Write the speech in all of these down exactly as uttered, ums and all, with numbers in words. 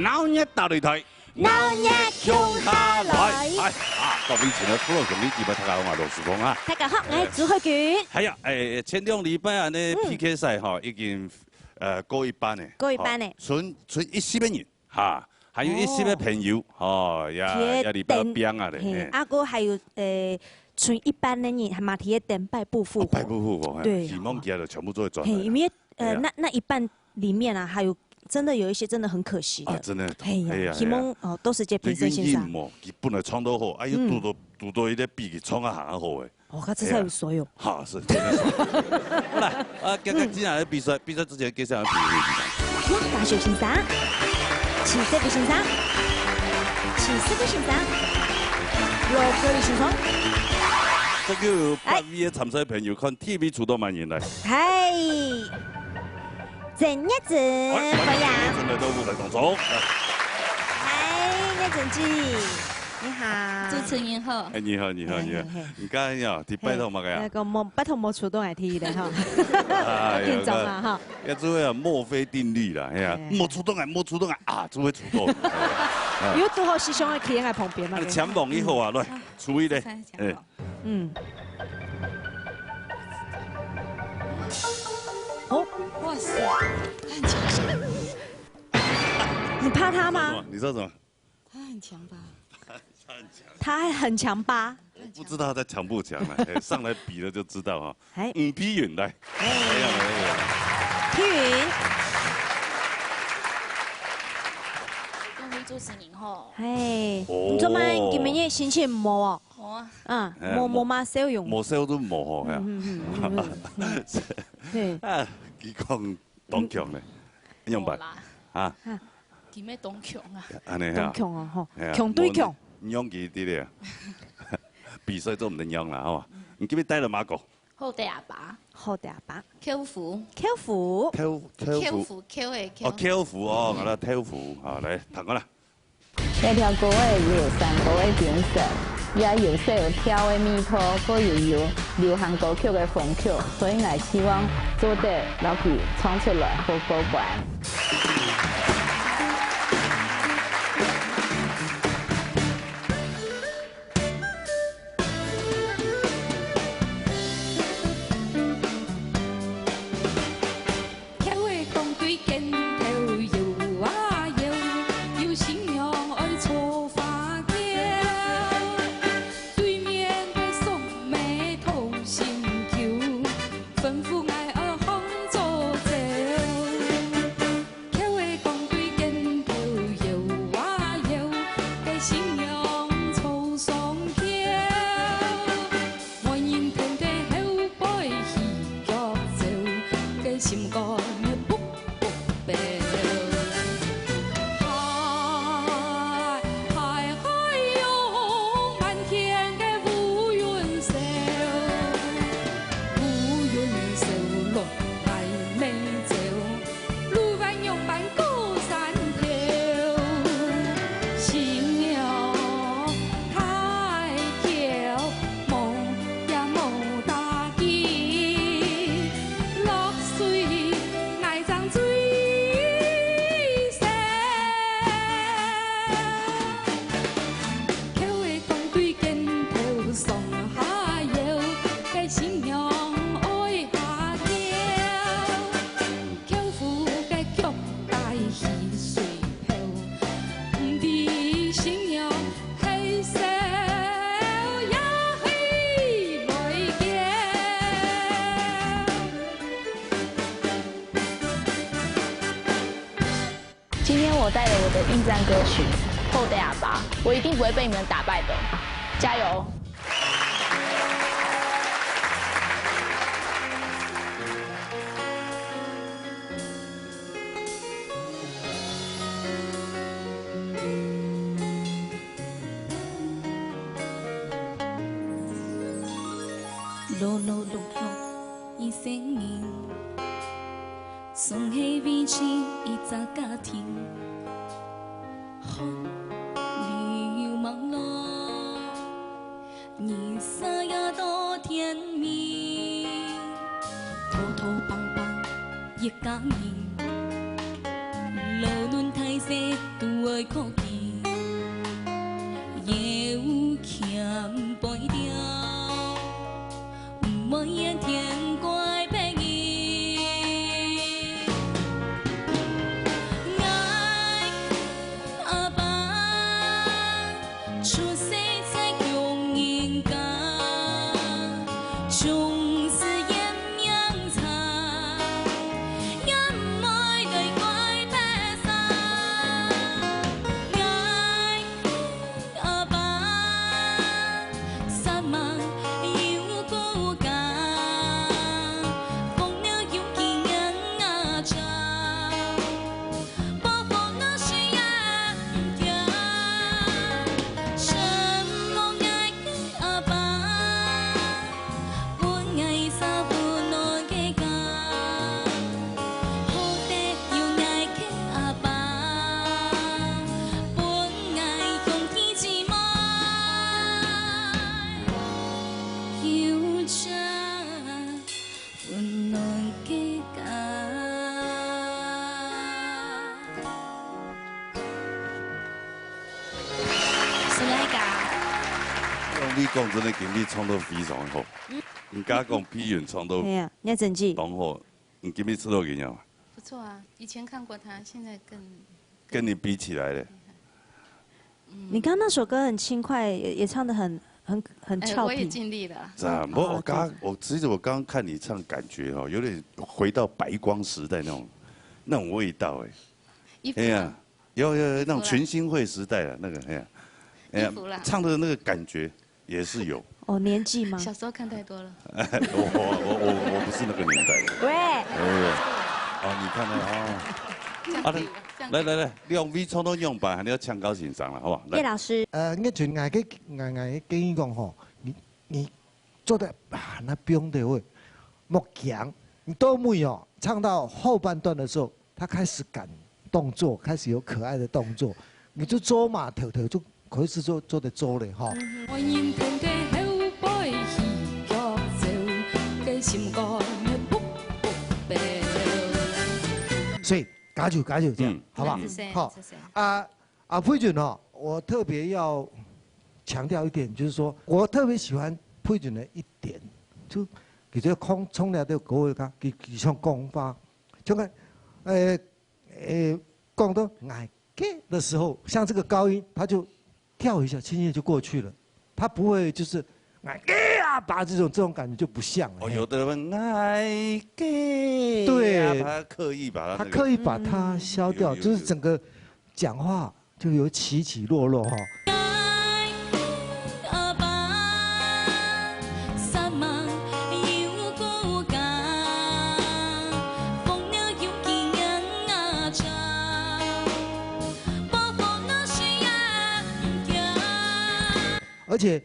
鬧熱大擂台，鬧熱共下來。來，來，啊，各位親愛的父老兄弟姊妹，大家好，我係羅時豐啊。大家好，我係朱海軍。係啊，欸，前兩禮拜恁呢，嗯。P K賽吼，已經，呃，過一半了。過一半了。吼，賰，賰一息个人。 哈，還有一息个朋友，吼，也，也禮拜拚啊咧，嘿，嘿。啊，還有，呃，賰一半个人，還嘛在該等敗部復活。哦，敗部復活，嘿，對。希望佢兜全部做得轉來。嘿，因為，呃，對啊。那，那一半裡面啊，還有真的有一些真的很可惜的。啊，真的，嘿呀，哎呀，希望，哎呀。哦，都是這評審先生。就原因嘛，佢本來唱到好，啊，又堵到，嗯。堵到一個比佢唱啊還好个。 哦，佢這才有所有。哎呀，哈，是，真的是。來，啊，今，今，嗯。今日个比賽，比賽之前，介紹下評審先生。好，大秀先生，徐世輝先生，徐世輝先生，羅國立先生。這個有八位个參賽朋友，看第一位出到麼人來。嗨，鄭月珍，哎，歡迎。鄭月珍來到舞台當中。嗨，月珍姐。 你好。主持人好。哎，你好，你好，你好。嘿，嘿，嘿。你剛才呀，你拜託麼个呀？哎，那個莫，拜託莫主動來提的哈。哎呀，緊張啊哈。要注意啊，墨菲定律啦，哎呀，哎。莫主動啊，莫主動啊，啊，就會主動。哎。有堵好師兄个企在旁邊嘛。啊，你搶榜以後啊，來，嗯。出一個。哎。嗯。哦。哇塞，他很強勢。你怕他嗎？你知道什麼？ 他很強吧？他很強。他很強吧？我不知道他在強不強啊，哎，上來比了就知道哈。哎。嗯，批云來。哎。哎呀，哎呀。批云。各位主持人好。嘿，哦。你做麼个今晡日心情無哦？無啊。嗯，哎，無，無，無麼笑容。無笑都無吼，哎呀。嗯，嗯，嗯，嗯，嗯。對。啊，佢講 當強呢，仰般？無啦。啊？啊。佢乜當強啊。恁呢哈。當強哦，吼。哎呀，強對強。無，你用佢的咧。比賽做毋得用啦，吼。你今日帶了麼个？好得阿爸。好得阿爸。舅父。舅父。舅，舅父。舅父，舅的舅。哦，舅父哦，𠊎來舅父，好，來，聽看啦。 這條歌仔有山歌个精神，也有小調个味道，過又有流行歌曲个風格，所以𠊎希望做得摎佢唱出來，好過關。 橋仔講對肩頭搖啊搖，有新娘愛坐花轎。對面个叔姆討心臼，吩咐𠊎愛䟘早走。橋仔講對肩頭搖啊搖，該新娘坐上轎。 滿人跈在後背起腳走，該心肝噗噗飆。嗨，嗨，嗨喲，滿天个烏雲嗖，烏雲嗖落來乜走。 路彎仰般過山頭，新娘大轎無也無打緊，落水𠊎正最愁。橋仔講對肩頭上下搖，該新娘愛下轎。 舅父个腳帶起水泡，毋知新娘係愁也係來噭。 今天我帶了我的應戰歌曲《好得阿爸》，我一定不會被你們打敗的，加油！ 勞勞碌碌一生人，總係為著一隻家庭，汗流滿路，日曬也到天明。普普通通一家人，無論大細都愛顧及，也有欠背條，毋會怨天怪別人。𠊎阿爸 出世在窮人家，從細也命差，也毋會來怪別儕。𠊎阿爸煞猛又顧家，風流有幾年啊， 溫暖个家。是哪个？用你講真个，今日唱到非常好。嗯。人家講碧雲唱到，係啊，你真正。當好，你今日唱到怎樣？不錯啊，以前看過他，現在更，跟你比起來咧？ 你剛剛那首歌很輕快，也，也唱得很，很，很俏皮。哎，我也盡力了。是啊，不過我剛，哦，對。我，其實我剛剛看你唱，感覺哦，有點回到白光時代那種，那種味道哎。衣服啦。哎呀，有，有，有，那種群星会时代啊，那个，哎呀，哎呀，衣服啦。唱的那个感觉也是有。哦，年纪吗？小时候看太多了。我，我，我，我不是那个年代的。喂。哎呀，哦，你看到，哦。这样可以了，啊，这样可以了。来，来，来， 兩位唱到樣般，還要請教先生了，好不好？來。葉老師。呃，𠊎就，𠊎个，𠊎，𠊎个建議講吼，你，你做得啊，那不用的，喂，莫講。你到尾哦，唱到後半段的時候，他開始敢動作，開始有可愛的動作，你就做嘛，頭頭就開始做，做得做了哈。 所以加油，加油，這樣，嗯。好不好？謝謝，好。謝謝。啊，啊，佩君哦，我特別要強調一點，就是說我特別喜歡佩君的一點，就佢這个講，從來都跟我講，佢，佢像講話，就看，呃，呃，講到 个的时候，像这个高音，它就跳一下，轻轻就过去了，它不会就是哎呀，把这种，这种感觉就不像了。哦，嘿。有的人哎个，对。啊，他刻意把它那个，他刻意把它消掉，嗯。有，有，有。就是整个讲话就有起起落落哈。 而且，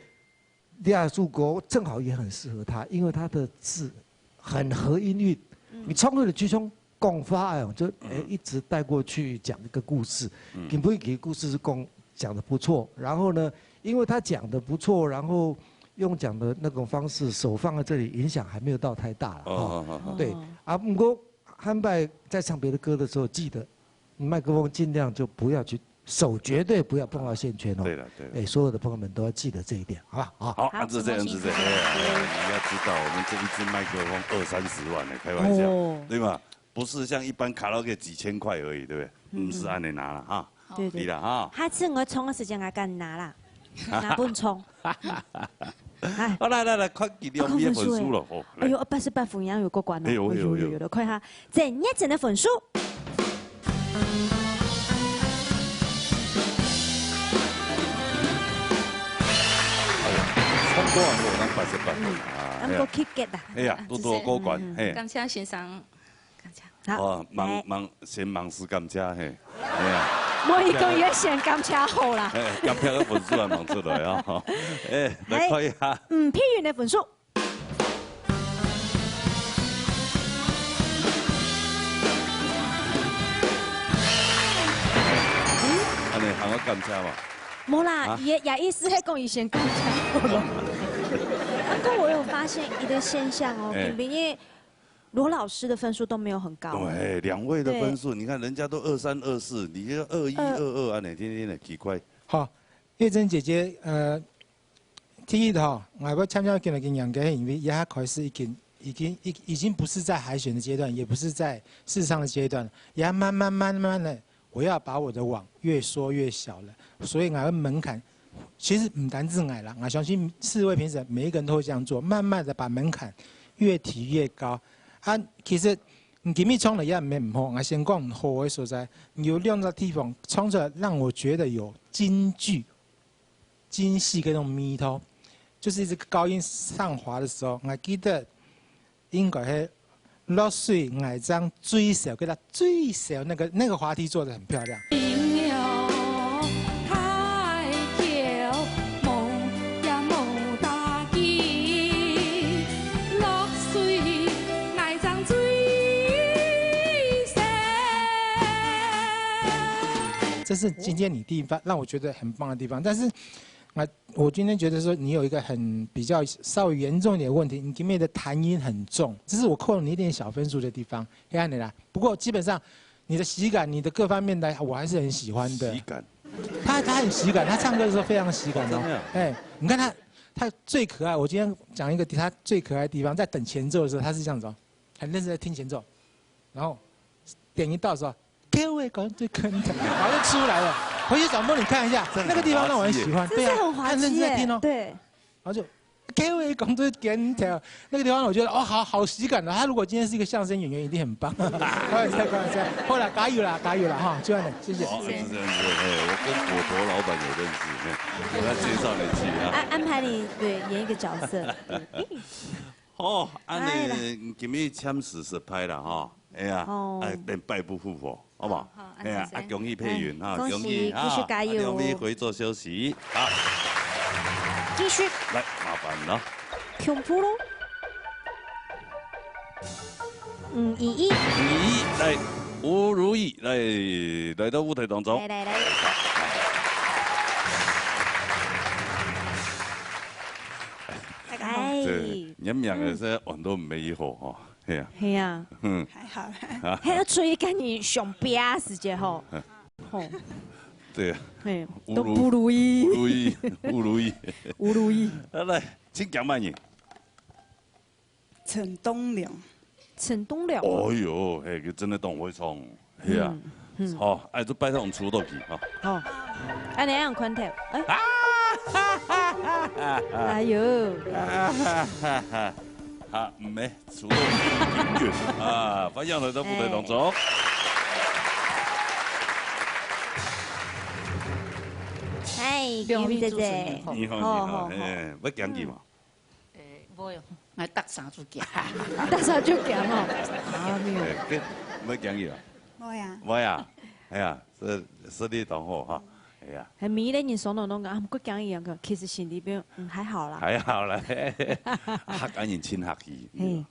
李亚柱国正好也很适合他，因为他的字很合音韵。嗯。你唱歌的就像讲话哎，就，哎，嗯。一直带过去讲一个故事。嗯。根本一个故事是讲，讲得不错，然后呢，因为他讲得不错，然后用讲的那种方式，手放在这里，影响还没有到太大了，哦，哈。哦，哦，哦。对，哦。啊，不过 汉拜在唱别的歌的时候，记得麦克风尽量就不要去，手绝对不要碰到线圈哦。对了，对了。哎，所有的朋友们都要记得这一点，好吧？好。好，好，按这样，按这样，哎，哎，你要知道，我们这一支麦克风二三十万呢，开玩笑，哦。对吗？不是像一般卡拉OK几千块而已，对不对？嗯，嗯。毋係恁樣拿啦，哈。对，对。你啦，哈。下次我唱个时间，我敢拿啦。 拿分唱。哎。好，来，来，来，看佢兩位个分数了，哦，来。哎呦，八十八分也有过关哦。哎呦，哎呦，哎呦。哎呦，哎呦，看一下，这热情的分数。哎呀，差不多啊，有人八十八分啊，嗯，哎呀。咱个气结啦。哎呀，都，都过关，嗯，嗯，嗯。嘿。感谢先生。 感谢。好。哦，望，哎。望，先望是感谢，嘿。哎呀。無，伊講伊先感謝好啦。哎，感謝个分數還望出來啊，吼。哎，來看一下。哎，嗯，碧雲个分數。恁樣還愛感謝嘛？無啦，啊？伊个，伊个意思係講伊先感謝好啦。不過我有發現一個現象哦，哎。平平个罗老师的分数都没有很高。对，两位的分数，对。你看人家都二三、二四，你就二一、二二，恁呢，天天的奇怪。好，月珍姐姐，呃，第一个吼，我要强调给那个杨哥，因为他开始已经、已经、已、已经不是在海选的阶段，也不是在试唱的阶段，也慢慢慢慢的，我要把我的网越缩越小了，所以我的门槛，其实不单是我啦，我相信四位评审每一个人都会这样做，慢慢的把门槛越提越高。啊，其实你今日唱了也没唔好，我先讲唔好的所在，你有两个地方唱出来，让我觉得有京剧、京戏跟那种迷头，就是这个高音上滑的时候，我记得应该是落水，爱将最小，给它最小那个那个滑梯做得很漂亮。 这是今天你地方让我觉得很棒的地方，但是，啊，我今天觉得说你有一个很比较稍微严重一点的问题，你今天的弹音很重，这是我扣了你一点小分数的地方，黑暗的啦。不过基本上你的喜感、你的各方面来，我还是很喜欢的。喜感。他他很喜感，他唱歌的时候非常喜感哦。真的啊？哎，你看他他最可爱，我今天讲一个他最可爱的地方，在等前奏的时候，他是这样子哦，很认真在听前奏，然后点一到的时候，给我一个最坑的，然后就出来了。回去转播你看一下，真的很滑稽耶。那个地方让我很喜欢，这是很滑稽耶，对啊，他很认真在听哦。对。然后就给我一个最尖头，那个地方我觉得哦，好好喜感的。他如果今天是一个相声演员，一定很棒。开玩笑，开玩笑。好啦，加油啦，加油啦哈，就这样，谢谢。好，是这样子，嘿，我跟果陀老板有认识，嘿，我要介绍你去啊。安安排你，对，演一个角色。好，安尼，哎啦。今日簽字失败了哈，哎呀，哦。哎，等败不复活，好不好？好，好，哎呀，安排谁？啊，恭喜佩云哈，哎，恭喜，恭喜哈，继续加油。啊，两位回座休息，好。继续。来，麻烦了。恐怖咯。嗯，依依。依依，来，吴如意，来，来到舞台当中。来，来，来。大家好。哎。对，你们两个是玩到没一伙哈。 系啊。系啊。嗯。还好啦。啊。还要注意跟你上边时节吼。嗯。吼。对啊。嘿，乌鲁，都不如意。乌鲁伊，乌鲁伊。乌鲁伊。啊，来，请讲慢点。陈东良。陈东良啊。哦哟，嘿，佢真的当会唱，系啊。嗯，嗯。好，哎，就拜托我们出道去哈。好。哎，你要看头，哎。啊！哎哟。啊哈哈哈。 啊，毋係，除了音乐啊，欢迎来到舞台当中。嗨，两位主持人好。你好，你好，好，好，好。哎，要讲句嘛？诶，无哟，来搭衫就行。搭衫就行哦。啊，没有。哎，跟，要讲句啊？无呀。无呀，哎呀，这实力当好哈。 哎呀。很迷人，你手动动啊，不过讲一样个，其实心里边，嗯，还好啦。还好啦，客家人真客气。嘿，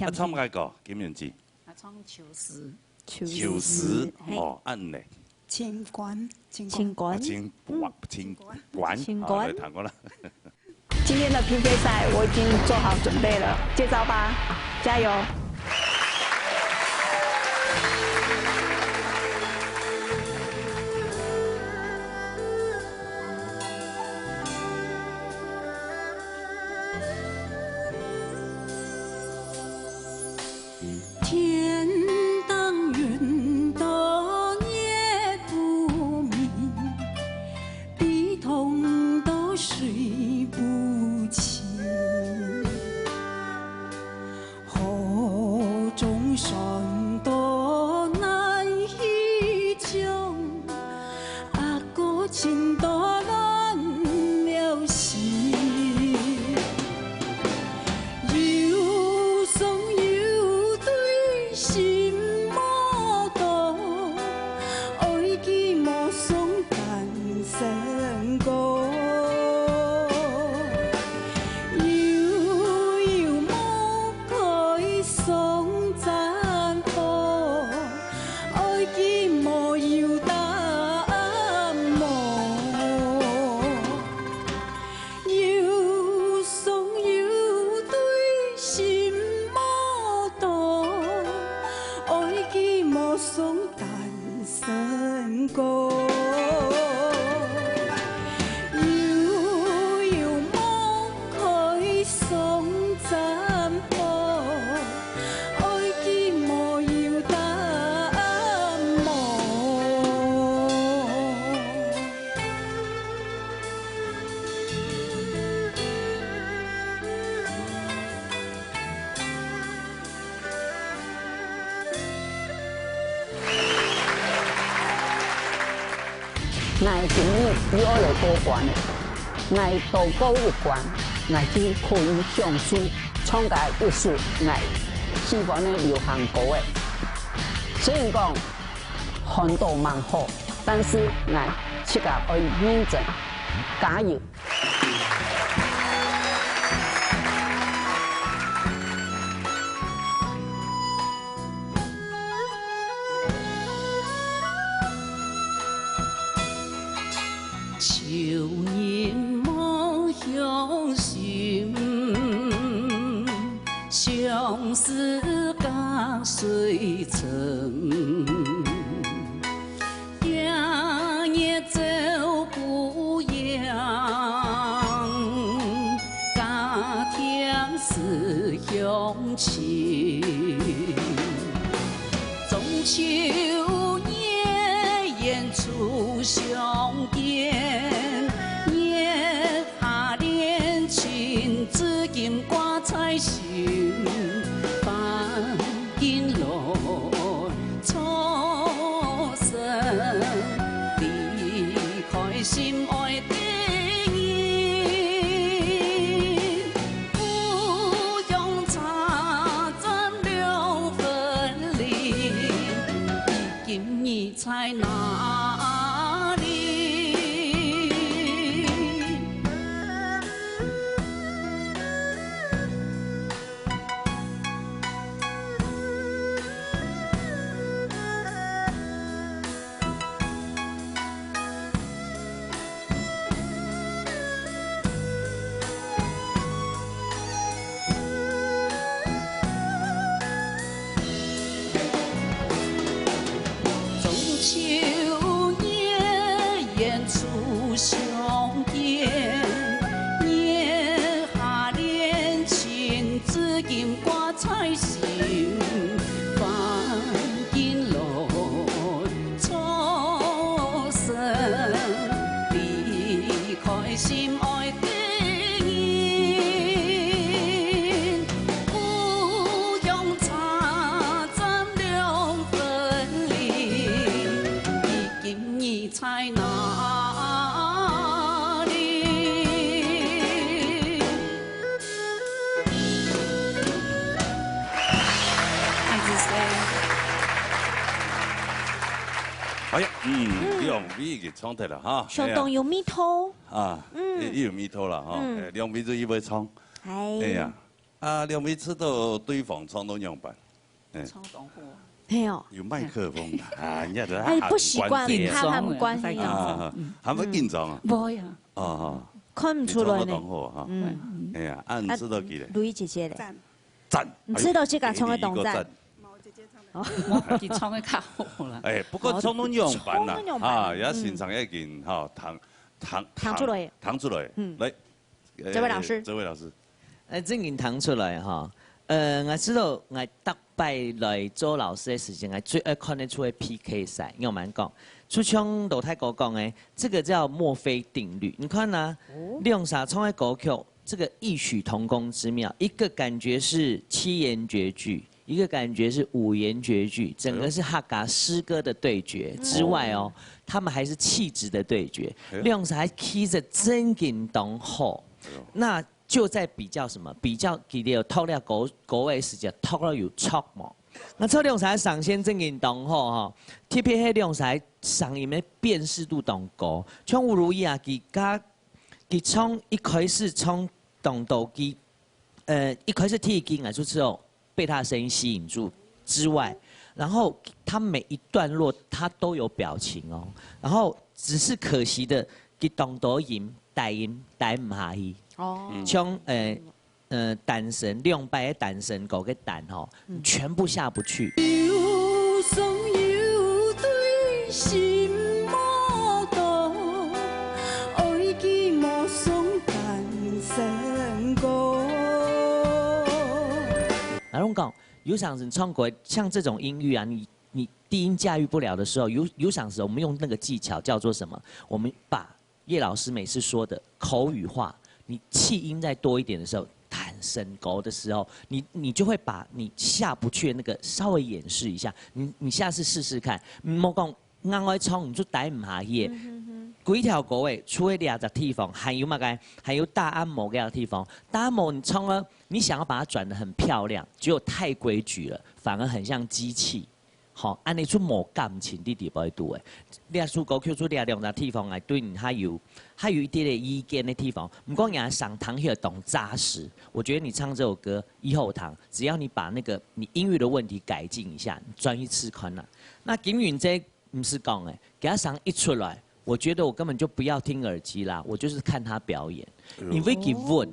啊，唱个歌，金元吉。啊，唱秋思。秋思，秋思，嘿。哦，恁呢？清官，清官。清官。啊，清官，清官，清官。好，来，弹过来。 今天的P K赛我已经做好准备了，接招吧，加油！天当云朵夜不明， 地动到水不清，河中船到难以将，阿哥情到乱了心。 有伤有对心无道，爱寄无伤单身哥。有有无开双斩送单身歌。悠悠梦开送斩获，爱寂寞又淡漠。 𠊎今日又愛來過關了。𠊎度過一關，𠊎就可以享受唱个一首𠊎喜歡个流行歌了。雖然講看到蠻好，但是𠊎自家愛認真，加油！ 秋日望乡心，相思隔水沉。 今夜照孤雁，加添思乡情。中秋月圆初相见，月下恋情，至今挂在心。 翻经来，初生离开心爱的人。故乡车站两分离，你今日在哪里？ 中秋夜，圆初相见，月下恋情，至今挂在心。翻经来，初生离开心爱的人。故乡车站两分离，你今日在哪里？ 哎呀，嗯，嗯。两位已经唱脱了哈。相当有味道。哎呀。啊，嗯。也，也有味道了哈。嗯。哎，两位都一位唱。哎。哎呀，啊，两位知道对方唱到仰般？哎。唱当好啊。嘿哦。有麦克风的啊，人家都哎，不习惯，很关心啊。他很关心啊。啊，嗯。还没紧张啊？不会啊。啊，哈。看不出来呢。你唱到当好哈。嗯。哎呀，啊，你知道几嘞？啊，如意姐姐嘞？赞。 赞。你知道自家唱个当赞。哎呦，第一个赞。哦。佢唱个较好啦。哎，不过唱到仰般啦，哦，唱到仰般。啊，也欣赏已经，哈，弹，弹，弹出来。弹出来。嗯。来，这位老师。哎，这位老师。哎，正经弹出来哈。呃，我知道，我逐擺來做老师个時间，我最爱看得出个P K赛，仰般讲，就像老太哥讲个，这个叫墨菲定律。你看啊，哦。两三唱个歌曲， 这个异曲同工之妙，一个感觉是七言绝句，一个感觉是五言绝句，整个是客家诗歌的对决之外哦，哎呦。他们还是气质的对决，哎呦。两儕气质正经当好。哎呦。那就在比较什么？比较佢兜读了歌，歌个时节，读了有错无？那这两儕上线正经当好哈，特别系两儕声音个辨识度当高，像吴如意啊，佢家 佢从一开始从当多佢，呃，一开始第一句演出之后，被他的声音吸引住之外，然后他每一段落他都有表情哦，然后只是可惜的，佢当多音带音带毋下去，哦。像，呃，呃，单身，两百个单身，个单吼，嗯。全部下不去。心無道，愛佢無爽單身歌。那我讲，有常人唱歌，像这种音域啊，你你低音驾驭不了的时候，有有常人我们用那个技巧叫做什么？我们把叶老师每次说的口语化，你气音再多一点的时候，单身歌的时候，你你就会把你下不去的那个稍微掩饰一下。你你下次试试看，莫讲 硬愛唱，你就帶毋下去个。幾條歌誒，除了這隻地方，還有麼个？還有大安摩个地方。大安摩你唱了，你想要把它轉得很漂亮，結果太規矩了，反而很像機器。好，恁樣就無感情的地方度誒。這首歌曲就這兩隻地方來對你還有還有一點點意見的地方。毋過你還想彈起來當扎實，我覺得你唱這首歌以後彈，只要你把那個你音域的問題改進一下，你轉去試看啦。那金韻這 毋使講誒，佢聲一出來，我覺得我根本就不要聽耳機啦，我就是看他表演。因為佢穩，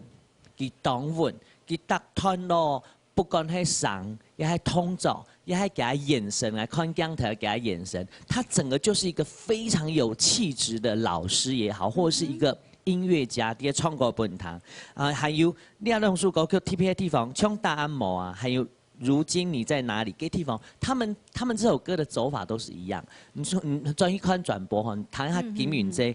佢當穩，佢逐段咯，不管係聲，也係動作，也係佢个眼神來看鏡頭，佢个眼神，他整個就是一個非常有氣質的老師也好，或者是一個音樂家，佢唱歌分你聽。啊，還有，你看兩首歌曲特別的地方，像大安摩啊，還有 如今你在哪裡？這地方，他們他們這首歌的走法都是一樣。你說，你轉去看轉播吼，你彈一下金韻這，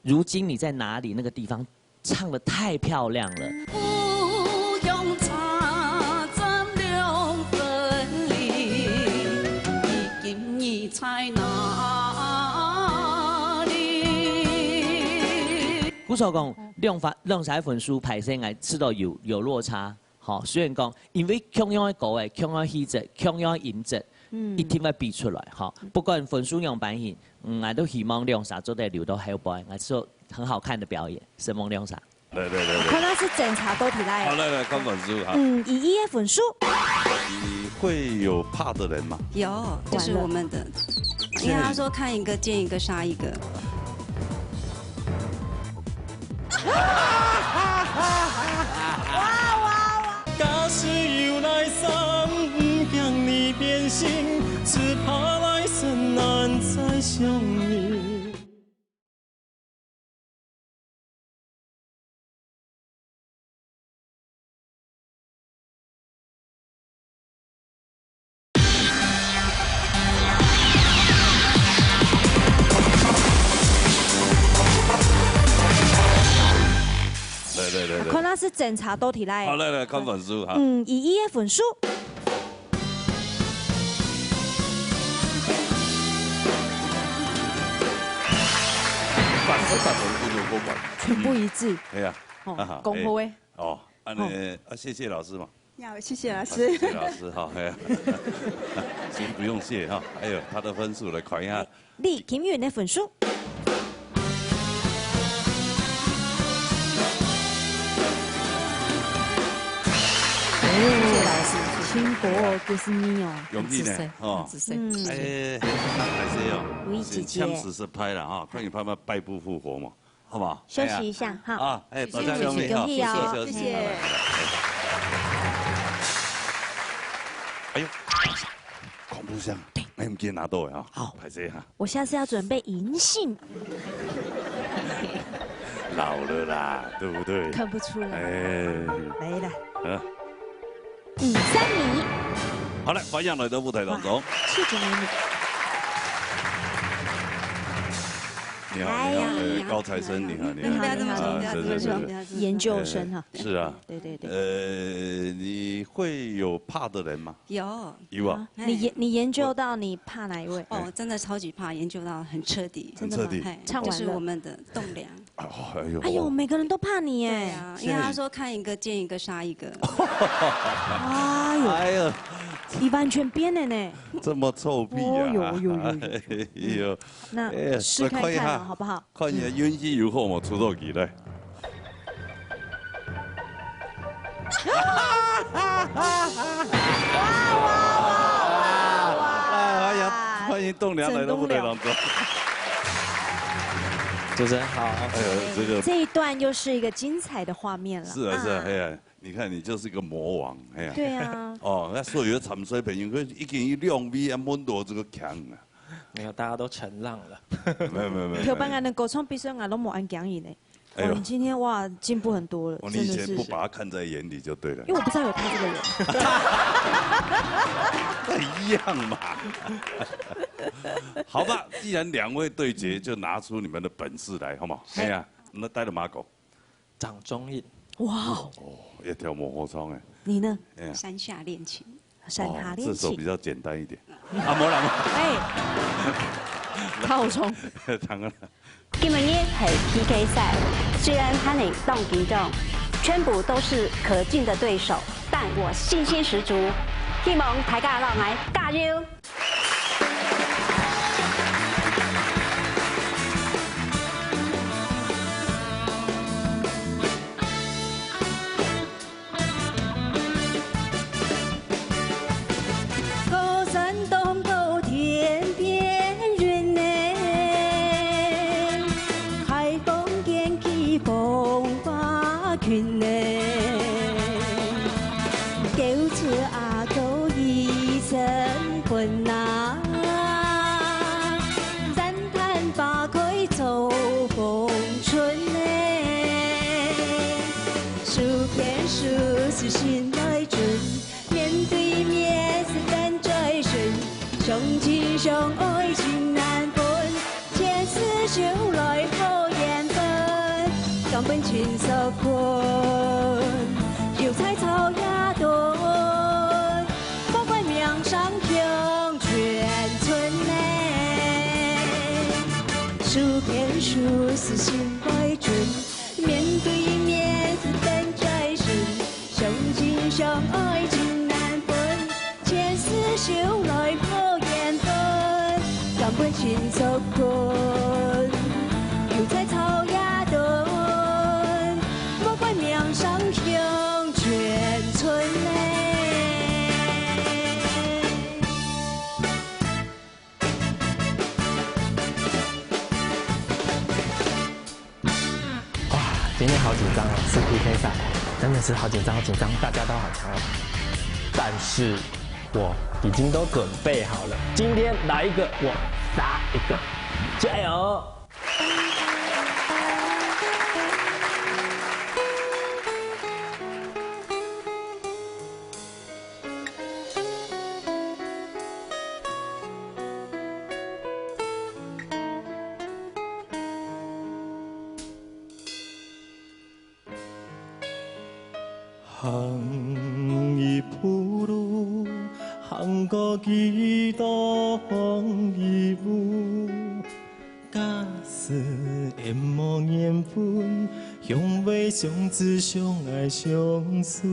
如今你在哪裡那個地方唱得太漂亮了。故鄉車站兩分離，你今日在哪裡？故所講，兩分兩儕分數，歹勢，𠊎試著有有落差。 吼，雖然講，因為共樣个歌誒，共樣个氣質，共樣个音質，一定會比出來，吼。不管分數仰般形，嗯，𠊎都希望兩儕做得留到後背，𠊎做很好看的表演，承蒙兩儕。來來來來，看來係真差到底來。好，來來，看分數哈。嗯，以一个分數。你會有怕的人嗎？有，就是我們的，因為他說看一個見一個殺一個。 假使有來生，毋驚你變心，只怕來生難再相遇。 來來來來。看來係真差到底來。好，來來，看分數哈。嗯，以一个分數。八十八分，一路過關。全部一致。哎呀，哦，哈哈，恭喜欸。哦，恁呢，啊，謝謝老師嘛。 要，謝謝老師。謝謝老師哈，哎呀，先不用謝哈。還有他的分數來看一下。李金韻个分數。謝謝老師，辛苦哦，就是你哦。容易呢，哈。很仔細，很仔細。嗯。哎，那還是要，維姐姐。先暫時失敗了哈，看你拍不拍敗不復活嘛。 好不好？休息一下，哎呀，哈。啊，哎，休息，大家容易哈，休息，休息，謝謝。哎呦，恐怖箱，哎，我們今天拿到了哈，好。歹勢哈。我下次要準備銀杏。老了啦，對不對？看不出來。哎。來了。嗯。 嗯，三米。好了，歡迎來到舞台當中。哇，氣質美女。你好，你好，哎呀，哎，高材生，你好，你好。你好，你好，啊，你好，你好，是，是，是。你好，你好。研究生哈。哎，是啊。對，對，對。呃，你會有怕的人嗎？有。有啊。啊，你研，你研究到你怕哪一位？哦，真的超級怕，研究到很徹底。真的嗎？很徹底。嘿，唱完了。就是我們的棟樑。 哦，哎呦，哎呦，每個人都怕你耶。對啊，因為他說看一個見一個殺一個。哎呦，哎呦，你完全變了呢。這麼臭屁啊！哦呦呦呦呦。哎呦，那哎呀，試看看了，來看一下，好不好？看一下運氣如何嘛，出道以來。 哎，歡迎，歡迎棟樑來到舞台當中。主持人好。哎呦，這個，這一段又是一個精彩的畫面了。是啊，是啊，啊。哎呀，你看你就是一個魔王，哎呀。對啊。哦，該所有个參賽朋友，佢已經有兩位啊，問到這個強啊。没有，大家都承让了。没有没有没有，有办法能够唱比赛，俺都没安讲义呢。哎呦，你今天哇进步很多了，哦，你以前不把他看在眼里就对了。因为我不知道有他这个人。一样嘛。好吧，既然两位对决，就拿出你们的本事来，好吗？哎呀，那带了马狗。掌中印。哇哦，哦，也跳模糊窗哎。你呢？哎呀，山下恋情。山下恋情。哦，这首比较简单一点。啊，没了。哎，靠窗。当然。今晡日係P K赛，虽然還係當緊張，全部都是可敬的對手，但我信心十足，希望大家摎𠊎加油！哇，今天好紧张哦，是P K赛，真的是好紧张，好紧张，大家都好强哦。但是我已经都准备好了，今天来一个我杀一个，加油！行一步路，行過幾多風雨。假使緣無緣分， 向未相知相愛相思，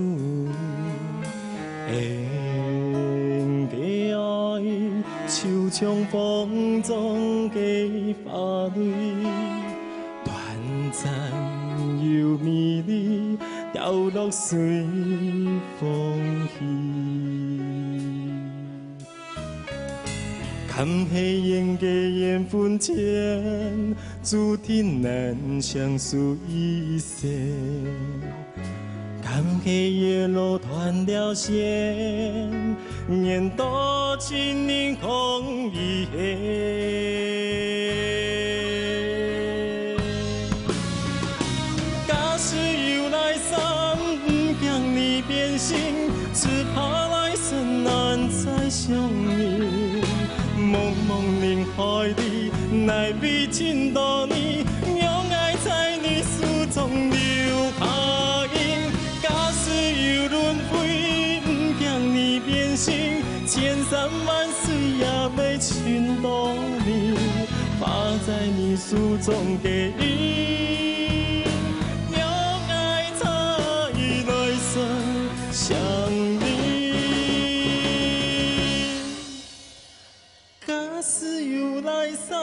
恩个愛就像風中个花蕊，短暫又美麗，掉落隨風去。 感謝緣个緣分淺，注定難相守一生。感謝月落斷了線，緣到情人空餘恨。 假使有來生，毋驚你變心，只怕來生難再相遇。茫茫人海裡，哪位尋到你？讓愛在你手中留下印。假使有輪迴，毋驚你變心，千山萬水也袂尋到你。 化在你手中个影，讓愛在來生相遇。假使有來生，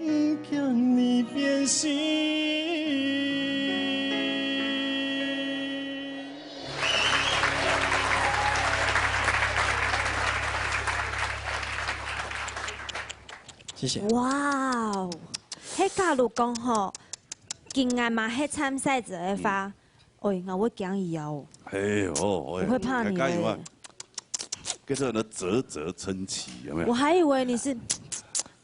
毋驚你變心。 謝謝。哇哦，係假如講吼，今日嘛係參賽者个話，喂，𠊎會驚佢哦。哎喲，喂，我會怕你嘞。加油啊！這個呢，嘖嘖稱奇，有沒有？我還以為你是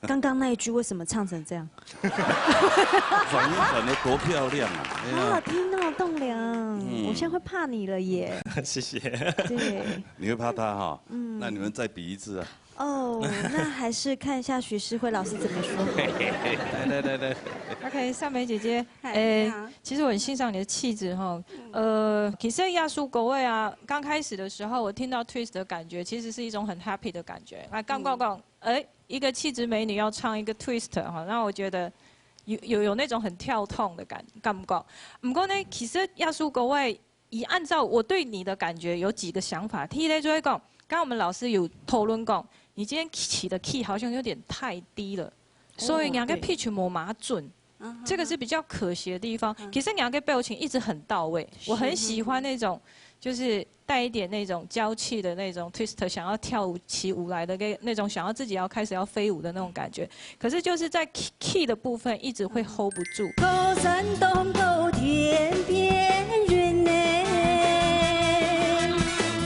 刚刚那一句为什么唱成这样？转音转得多漂亮啊！哎呀，好好听哦，栋梁，嗯。我现在会怕你了耶。谢谢。对。你会怕他哈？嗯。那你们再比一次啊。哦，那还是看一下许诗慧老师怎么说。来来来来。OK，夏梅姐姐，嗨，呃，你好。其实我很欣赏你的气质哈。嗯。呃，其实亚叔国味啊，刚开始的时候，我听到 twist 的感觉，其实是一种很 happy 的感觉。来，刚刚讲，嗯。哎，一个气质美女要唱一个 twist 哈，那我觉得有有有那种很跳痛的感感觉。不过呢，其实亚叔国味，以按照我对你的感觉有几个想法。第一呢，就会讲，刚刚我们老师有讨论讲，你今天起的 key 好像有点太低了，所以你那个 pitch 没拿准。这个是比较可惜的地方。其实你那个表情一直很到位，我很喜欢那种，就是带一点那种娇气的那种 twist，想要跳舞起舞来的那那种，想要自己要开始要飞舞的那种感觉。可是就是在 key key 的部分一直会 hold 不住。高山东头天边云呢，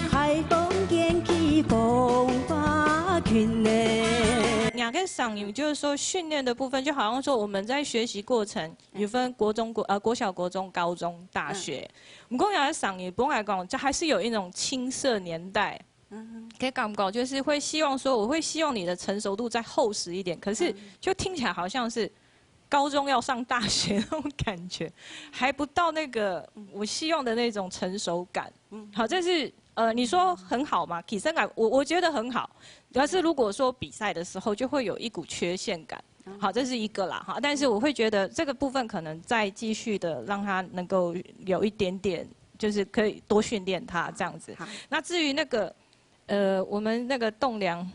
海风卷起风花裙呢。两个嗓音就是说训练的部分，就好像说我们在学习过程，有分国中、国呃国小、国中、高中、大学。我们公园的嗓音，本来讲，这还是有一种青涩年代。 的感觉，就是会希望说，我会希望你的成熟度再厚实一点，可是就听起来好像是高中要上大学那种感觉，还不到那个我希望的那种成熟感。好，这是呃，你说很好嘛？起身感，我我觉得很好，可是如果说比赛的时候，就会有一股缺陷感。好，这是一个啦哈，但是我会觉得这个部分可能再继续的让他能够有一点点，就是可以多训练他这样子。好。那至于那个 呃，我们那个栋梁，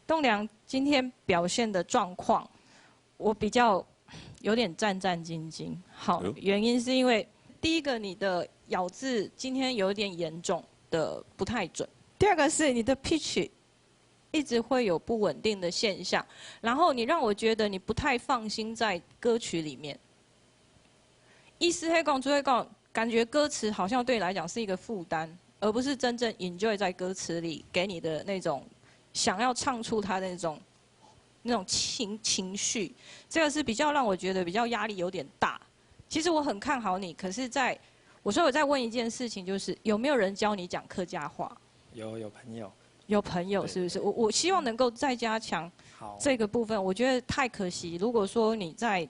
栋梁今天表现的状况，我比较有点战战兢兢。好，哎呦。原因是因为第一个，你的咬字今天有点严重的不太准；第二个是你的 pitch 一直会有不稳定的现象，然后你让我觉得你不太放心在歌曲里面。意思是讲，就会讲，感觉歌词好像对你来讲是一个负担，而不是真正 enjoy 在歌词里给你的那种想要唱出它的那种那种情情绪，这个是比较让我觉得比较压力有点大。其实我很看好你，可是在我说我再问一件事情，就是有没有人教你讲客家话？有有朋友。有朋友是不是？我我希望能够再加强好。这个部分，我觉得太可惜。如果说你在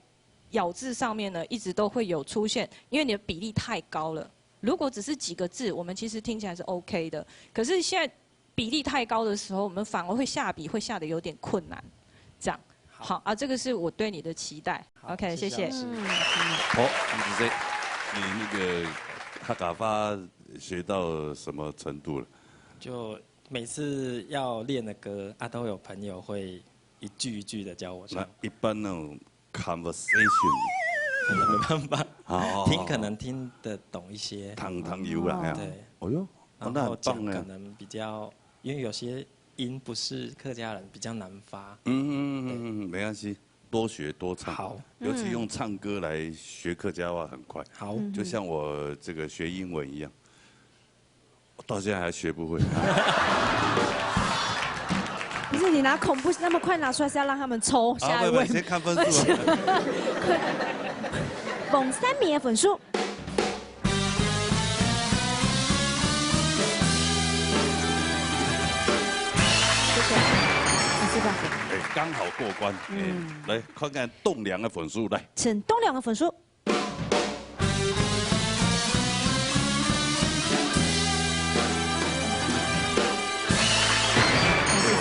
咬字上面呢，一直都会有出现，因为你的比例太高了。如果只是几个字，我们其实听起来是 OK 的。可是现在比例太高的时候，我们反而会下笔会下得有点困难。这样，好。好啊，这个是我对你的期待。好，OK，谢谢。谢谢老师。嗯。好，吴子飞，你那个客家话学到什么程度了？就每次要练的歌啊，都有朋友会一句一句的教我唱。那一般那种 conversation。没办法，哦。听可能听得懂一些。听听有啦，嗯。哎呀。对。哦哟，哦，然后那很棒哎。讲可能比较，因为有些音不是客家人，比较难发。嗯，嗯，嗯，嗯，没关系，多学多唱。好。尤其用唱歌来学客家话很快。好。嗯。就像我这个学英文一样。 到现在还学不会。不是，你拿恐怖那么快拿出来，是要让他们抽下一位吗？啊，不，不，先看分数啊。王善美的分数。谢谢。你是吧？哎，刚好过关。嗯。哎，来看看栋梁的分数，来。请栋梁的分数。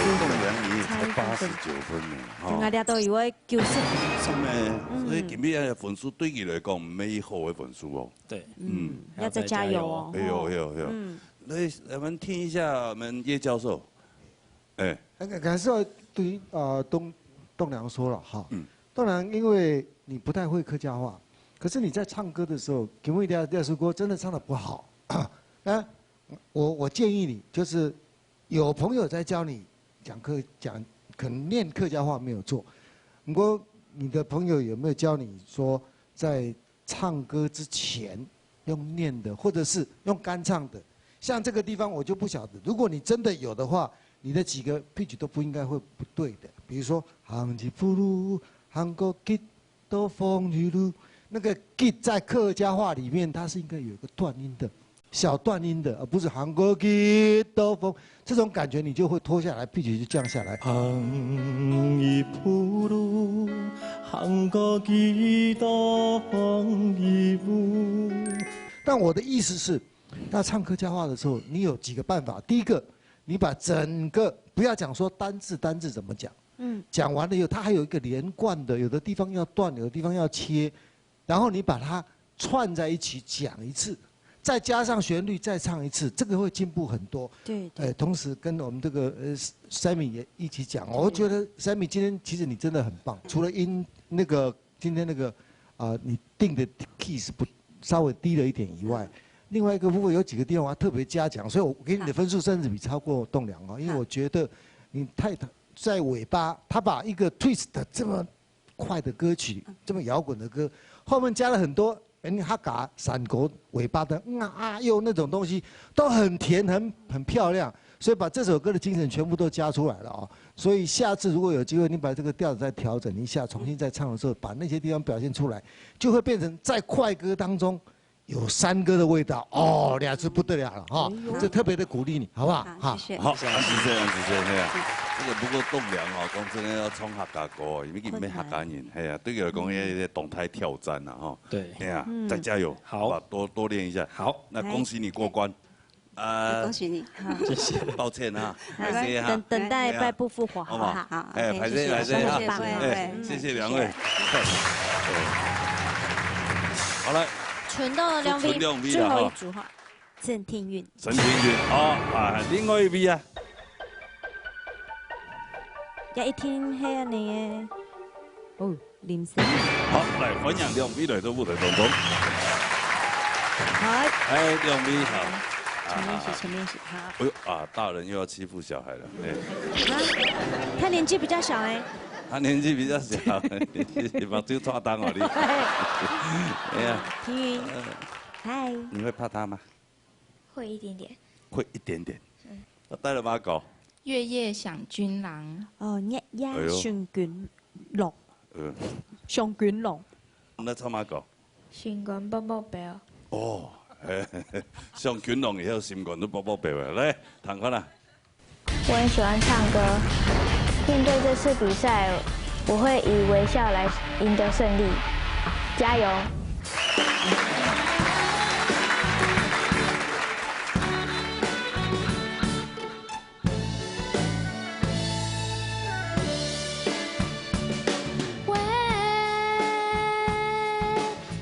棟梁你才八十九分呢，哈。另外掠到一位九十。是咩？嗯。所以今日个分数对佢来讲，毋系好个分数哦。对。嗯。嗯，要再加油哦。哎呦，哎呦，哎呦。嗯。那我们听一下我们叶教授。哎。那个，可是我对于，呃，栋，栋梁说了哈。嗯。栋梁，因为你不太会客家话，可是你在唱歌的时候，给我一条，这首歌真的唱得不好。那 我，我建议你，就是有朋友在教你讲客，讲，可能练客家话没有错，不过你的朋友有没有教你说，在唱歌之前用念的，或者是用干唱的？像这个地方我就不晓得，如果你真的有的话，你的几个 pitch 都不应该会不对的。比如說行一步路，行過幾多風雨路，那個幾在客家話裡面，它是應該有一個斷音的，小斷音的，而不是行過幾多風，這種感覺你就會拖下來，pitch就降下來。行一步路，行過幾多風雨路。但我的意思是，那唱客家話的時候，你有幾個辦法。第一個，你把整個，不要講說單字單字怎麼講，嗯。講完了以後，它還有一個連貫的，有的地方要斷，有的地方要切，然後你把它串在一起講一次，再加上旋律再唱一次，這個會進步很多。對，對。呃，同時跟我們這個，呃，Sammy 也一起講，我覺得 Sammy 今天其實你真的很棒，除了音，那個，今天那個，啊，你定的 key 是不，稍微低了一點以外，另外一個部分有幾個地方我要特別嘉獎，所以我給你的分數甚至比超過棟樑哦，因為我覺得你太，在尾巴，他把一個 twist 這麼快的歌曲，這麼搖滾的歌，後面加了很多，嗯，客家山歌尾巴的，嗯啊，啊，又那種東西，都很甜，很，很漂亮，所以把這首歌的精神全部都加出來了哦。所以下次如果有機會，你把這個調子再調整一下，重新再唱的時候，把那些地方表現出來，就會變成在快歌當中有山歌的味道。哦，兩次不得了了哈，哎呦。這特別的鼓勵你，好不好？好，哈。謝謝。好，楊子健，楊子健，嘿啊，這個不過棟樑哦，講真的要唱客家歌哦，因為佢毋係客家人，嘿啊，對佢來講，也是動態挑戰啦，哈。對。嘿啊，嗯。再加油，好。好吧，多，多練一下。好。那恭喜你過關。 啊，恭喜你，哈。謝謝。抱歉啊，來，歹勢哈。等，等待敗部復活，好不好？好，好，好，哎，OK，謝謝，歹勢，歹勢哈。謝謝，謝謝，哎，謝謝兩位。謝謝。好，來。剩到兩位，剩兩位了哈。最後一組哈，陳庭韻。陳庭韻，好，啊，另外一位啊。也一定係恁樣个。哦。 林森。好，來，歡迎兩位來到舞台當中。好。哎，兩位好。前面一些，好。前面一些，好。哎呦，啊，大人又要欺負小孩了，哎。啊，他年紀比較小哎。他年紀比較小，你目睭擦當哦，你。哎呀。庭韻。呃。嗨。你會怕他嗎？會一點點。會一點點。嗯。那戴了嗎？狗？月夜想君郎。哦，月夜想君郎。哎呦。 呃。想君郎。那唱麼个？心肝噗噗飆。哦，嘿，嘿，嘿，想君郎以後心肝都噗噗飆啊。來，聽看啊。我很喜歡唱歌，面對這次比賽，我會以微笑來贏得勝利。加油！喂，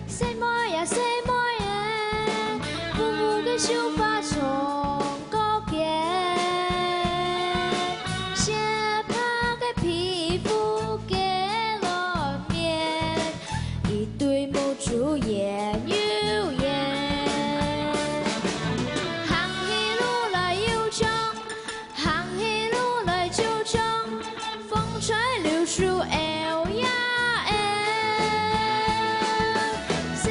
細妹啊，細妹啊，烏烏个秀髮衝過肩，雪白个皮膚結了綿，一對目珠圓又圓。行起路來又衝， 行起路來就衝，風吹柳樹搖呀搖。細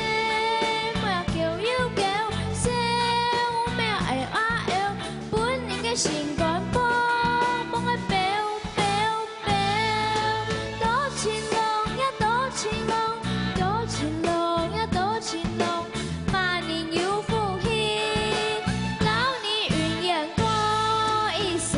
妹啊，噭又噭，小妹啊，嗷啊嗷，分人个心肝噗噗个飆飆 飆，多情郎呀，多情郎，多情郎呀，多情郎，麼人有福氣，摎你永遠過一生。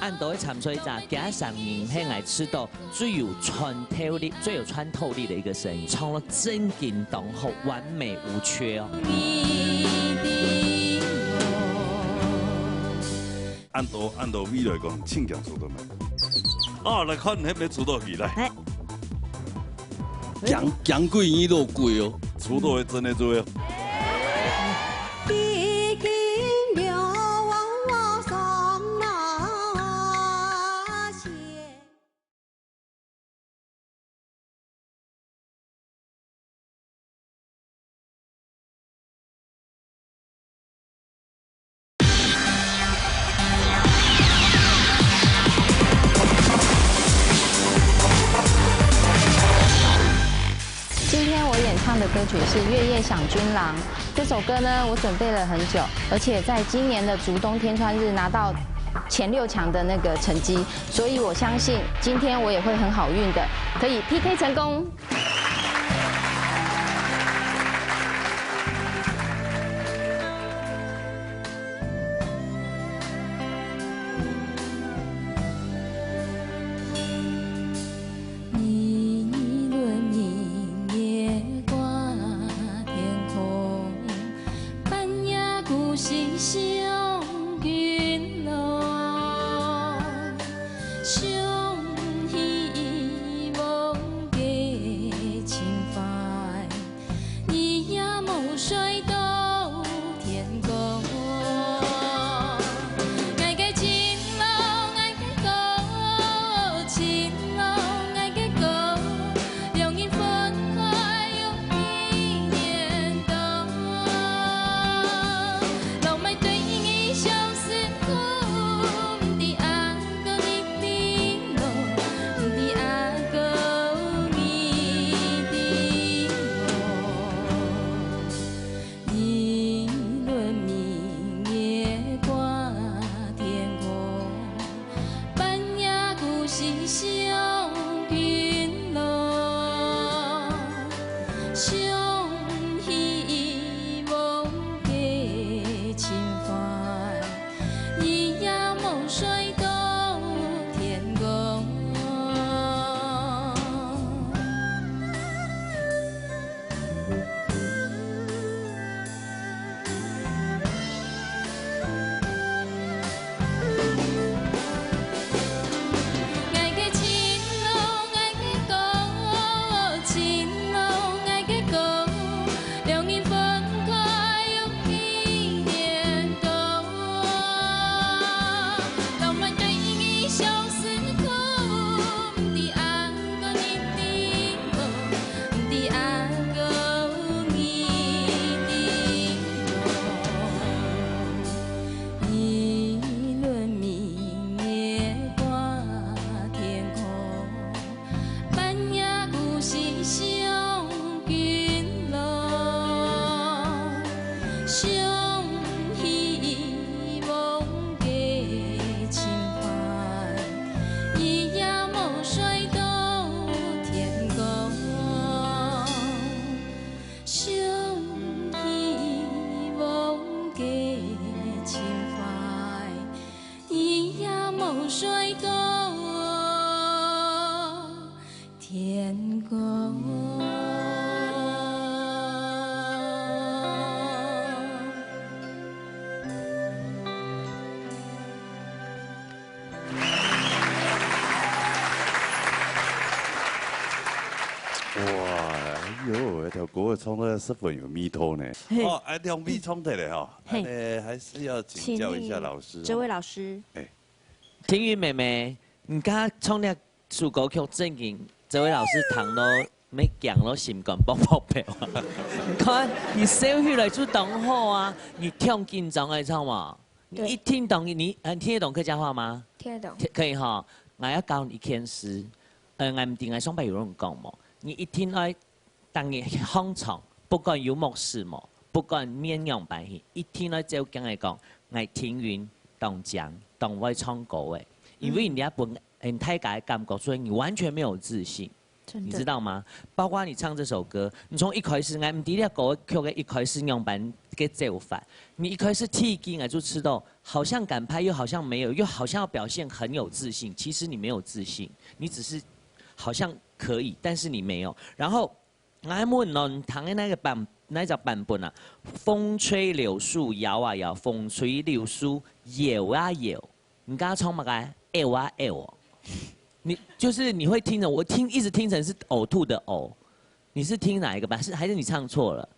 恁多个參賽者，加上你係𠊎知道最有穿透力、最有穿透力的一個聲音，唱了真經當好，完美無缺哦。恁多恁多味來講，盡強出到來。啊，來看你係毋係出到去來。來。強強貴你都貴哦。出到會真的做哦。 今天我演唱的歌曲是《月夜想君郎》。这首歌呢，我准备了很久，而且在今年的竹东天穿日拿到前六强的那个成绩，所以我相信今天我也会很好运的，可以P K成功。哇，哎喲，這條歌唱得十分有味道呢。嘿。哦，哎，兩位唱得了哈，嘿。哎，還是要請教一下老師。請這位老師。哎。婷雲妹妹，你剛剛唱那首歌曲正經，這位老師聽到要驚到心肝啵啵跳啊。你看，你笑起來就當好啊，你聽緊張愛唱嘛？ 你一聽懂，你，呃，聽得懂客家話嗎？聽得懂。聽，可以哈。𠊎要教你一件事，呃，𠊎毋知𠊎上擺有同你講無？你一定愛，當你䟘床，不管有目屎無，不管面仰般形，一定愛照鏡來講，𠊎聽音當靚，當會唱歌誒。因為你要分，嗯，大家的感覺，所以你完全沒有自信。 真的。你知道嗎？包括你唱這首歌，你從一開始，𠊎毋知這歌曲个一開始仰般个做法。你一開始第一支，𠊎就知道，好像敢拍，又好像沒有，又好像要表現很有自信，其實你沒有自信，你只是好像可以，但是你沒有。然後，𠊎問喏，你聽个那個版，那隻版本啊，風吹柳樹搖啊搖，風吹柳樹搖啊搖，你剛剛唱麼个？搖啊搖哦。你，就是你會聽成，我聽，一直聽成是嘔吐的嘔，你是聽哪一個版？是，還是你唱錯了？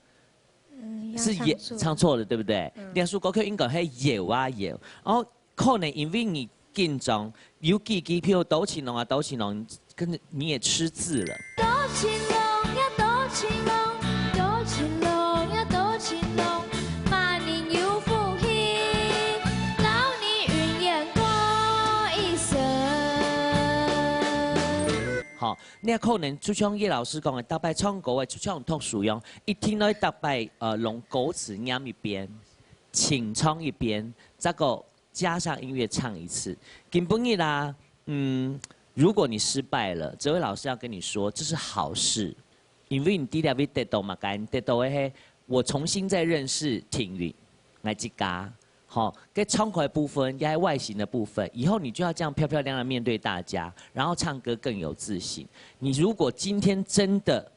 嗯，是搖，唱錯了，對不對？那首歌曲應該係搖啊搖，然後可能因為你緊張，有幾句譬如多情郎啊，多情郎，跟著你也吃字了。多情郎呀，多情郎，多情郎呀，多情郎，萬年有福氣，摎你永遠過一生。好，你可能就像葉老師講个，逐擺唱歌个，就像讀書樣，一定愛逐擺呃，用歌詞念一遍，清唱一遍，再過加上音樂唱一次。今晡日啦，嗯，如果你失敗了，哲偉老師要跟你說，這是好事，因為你第一位得到嘛，該得到个係我重新再認識庭允，來這家。好，該唱歌的部分，也係外形的部分，以後你就要這樣漂漂亮亮面對大家，然後唱歌更有自信。你如果今天真的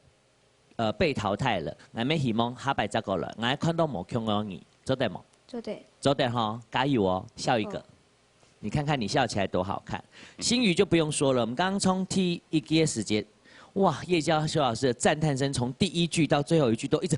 呃，被淘汰了，𠊎乜希望下擺再過來，𠊎看到無共樣个你，做得無？做得。做得吼，加油哦，笑一個。你看看你笑起來多好看。星宇就不用說了，我們剛剛從第一個時節，哇，葉教授老師的讚嘆聲從第一句到最後一句都一直，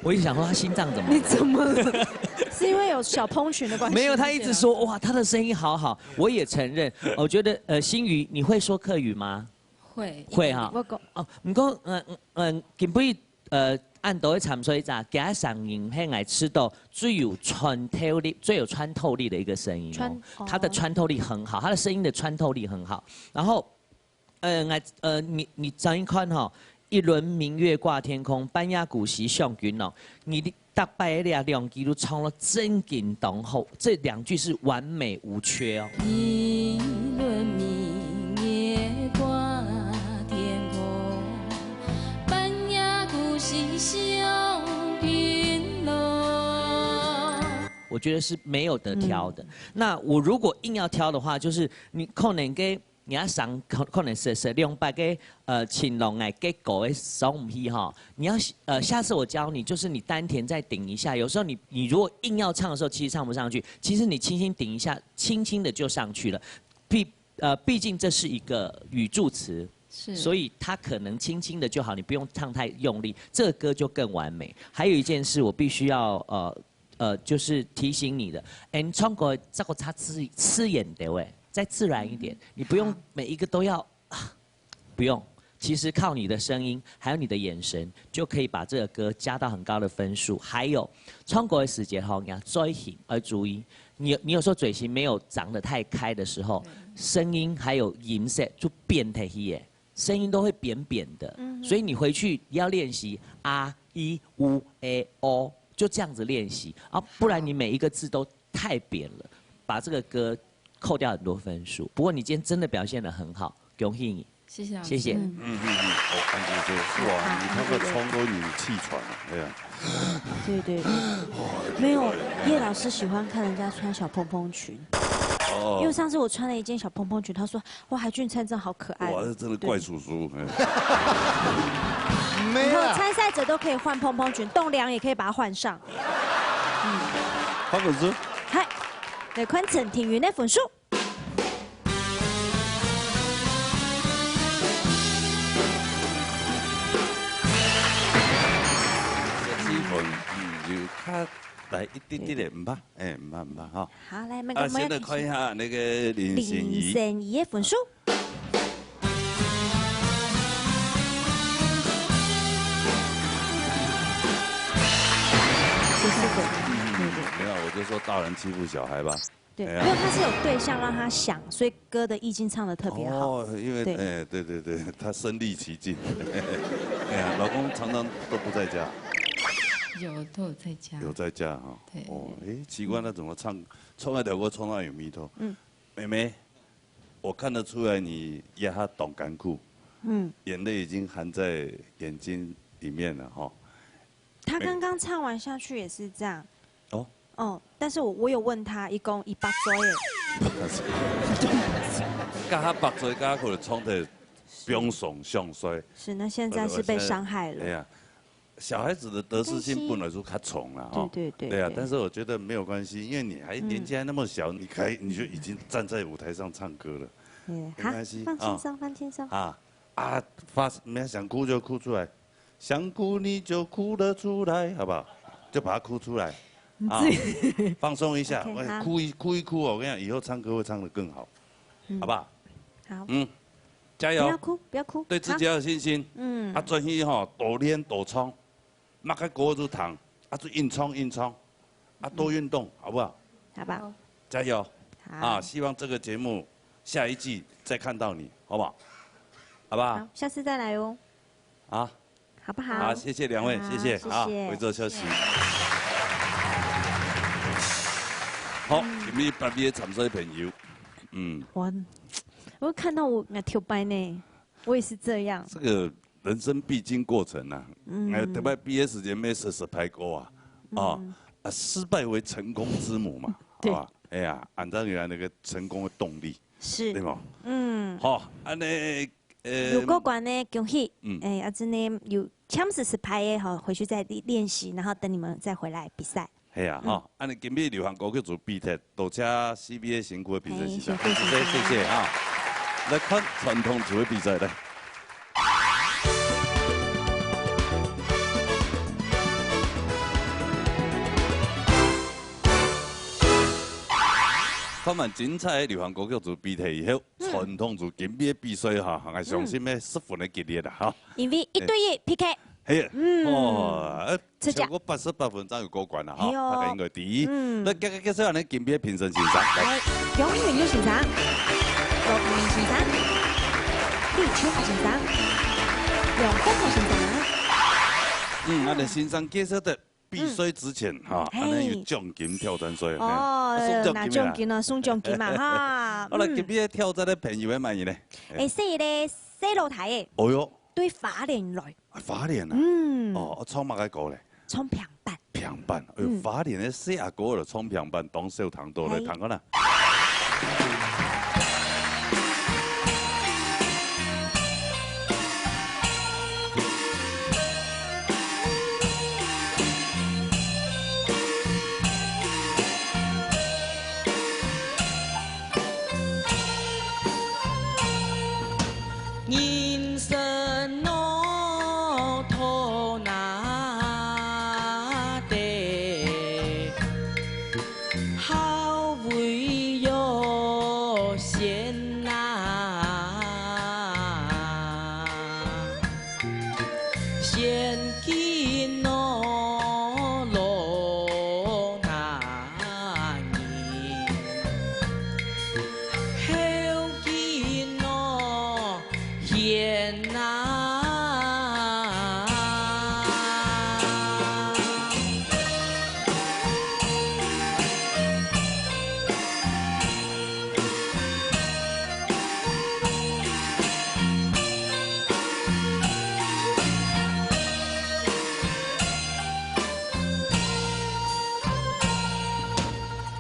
我一直想說他心臟怎麼了？你怎麼了？是因為有小蓬裙的關係？沒有，他一直說哇，他的聲音好好。我也承認，我覺得呃，星宇，你會說客語嗎？會會哈。我講哦，毋過嗯嗯嗯，今晡日呃，恁多个參賽者，加上人係𠊎知道最有穿透力、最有穿透力的一個聲音哦。穿哦他的穿透力很好，他的聲音的穿透力很好。然後呃，𠊎呃，你你這樣看哈，一輪明月掛天空，半夜古稀向君郎，你逐擺个兩句都唱到真經當好，這兩句是完美無缺哦。一輪明月掛天空，半夜古稀向君郎。我覺得是沒有得挑的。那我如果硬要挑的話，就是你可能个，你要想可可能是是兩百个呃情郎愛个歌个上毋去哈。你要呃下次我教你，就是你丹田再頂一下。有時候你你如果硬要唱的時候，其實唱不上去，其實你輕輕頂一下，輕輕的就上去了。畢呃畢竟這是一個語助詞，是，所以它可能輕輕的就好，你不用唱太用力，這個歌就更完美。還有一件事，我必須要呃呃，就是提醒你的，哎，你唱歌再過較自自然點喂，再自然一點，你不用每一個都要啊，不用。其實靠你的聲音，還有你的眼神，就可以把這個歌加到很高的分數。還有唱歌的時節吼，你要嘴型要注意，你你有時候嘴型沒有張得太開的時候，聲音還有音色就變忒去耶。聲音都會扁扁的，所以你回去要練習啊、i、u、e、o，就這樣子練習啊，不然你每一個字都太扁了，把這個歌扣掉很多分數。不過你今天真的表現得很好，恭喜你！謝謝老師。謝謝。嗯嗯嗯，我看就是哇，你看看窗都有气喘了，对啊。对对，没有，叶老师喜欢看人家穿小蓬蓬裙，因为上次我穿了一件小蓬蓬裙，他说哇，海俊穿这好可爱。哇，这真的怪叔叔。以后参赛者都可以换蓬蓬裙，栋梁也可以把它换上。潘粉丝，嗨，来看陈庭云的分数。 这分嗯就较来一点点的，唔怕，哎，唔怕唔怕哈。好，来，那啊，个我们要现在看一下那个林心林怡，心怡的分数。没有，我就说大人欺负小孩吧。对，哎呀因为他是有对象让他想，所以歌的意境唱的特别好。哦，因为对哎，对对对，他身临其境。哎呀，老公常常都不在家，有都有在家。有在家哈。对哦，哎，奇怪，那怎么唱唱那条歌唱到有眉头？嗯，妹妹，我看得出来你也还懂艱苦，嗯，眼泪已经含在眼睛里面了哈。他剛剛唱完下去也是這樣。哦。哦，但是我，我有問他，一共一百歲耶。甲他百歲，甲可能唱得不用爽，上衰。是，那現在是被傷害了。哎呀，小孩子的得失心本來就較重了，哈。对，对，对，对啊，对。但是我觉得没有关系，因为你还，嗯。年纪还那么小，你可以，你就已经站在舞台上唱歌了。对，没关系，好，放轻松，啊。放轻松。啊，啊，发，没有想哭就哭出来，想哭你就哭了出来，好不好？就把它哭出来，啊，放松一下，OK，好。哭一，哭一哭哦，我跟你讲，以后唱歌会唱得更好，嗯。好不好？好。嗯，加油。不要哭，不要哭。对自己要有信心。好。嗯。啊，转去吼，多练多唱，那个歌就弹，啊，就硬唱硬唱，啊，多运动，好不好？好不好？加油。好。啊，希望这个节目下一季再看到你，好不好？好不好？好，下次再来哦。啊。 好不好？好，谢谢两位，好，谢谢。谢谢。好，回座休息。好，今日八位个参赛朋友，嗯。哇，我看到我，我跳班呢，我也是这样。这个人生必经过程啊，嗯。哎，特别毕业时间没试试拍过啊，啊，嗯。啊，失败为成功之母嘛，对。好吧？哎呀，按照原来那个成功的动力，是。对吗？嗯。好，按呢，呃，有过关呢，恭喜。嗯。哎，啊，真的有 簽字是拍的吼，回去再练，练习，然后等你们再回来比赛。系啊，嗯。吼，按呢今日流行歌曲组比赛，多谢C B A辛苦的评审先生，嘿，辛苦，辛苦。谢谢哈。来看传统组的比赛，来。看完精彩的流行歌曲组比赛以后，嗯。传统组今日的比赛哈，我相信呢，嗯。十分的激烈啦，哈。因为一对一P K。 嘿，嗯。哦，呃，出色。超过八十八分正有过关了哈，嘿哦。大家应该第一。嗯。那介，介绍下呢，今日的评审先生，来。来，杨云先生，罗明先生，李秋华先生，梁凤华先生。嗯，那个先生介绍的比赛之前哈，嗯。按呢有奖金挑战赛，哦，嘿，送奖金啦。拿奖金啊，送奖金嘛哈。好了，嗯。今日挑战的朋友们满意呢？哎，是嘞，细老弟诶。哦哟。 对花莲来。啊，花莲啊？嗯。哦，唱么个歌咧？唱平板。平板，哎哟，嗯。花莲个细阿哥了，唱平板，当少听到咧，嘿。听看啦。 人生路途难得，好运有限啊。 先敬老，老大人，后敬老，贤啊。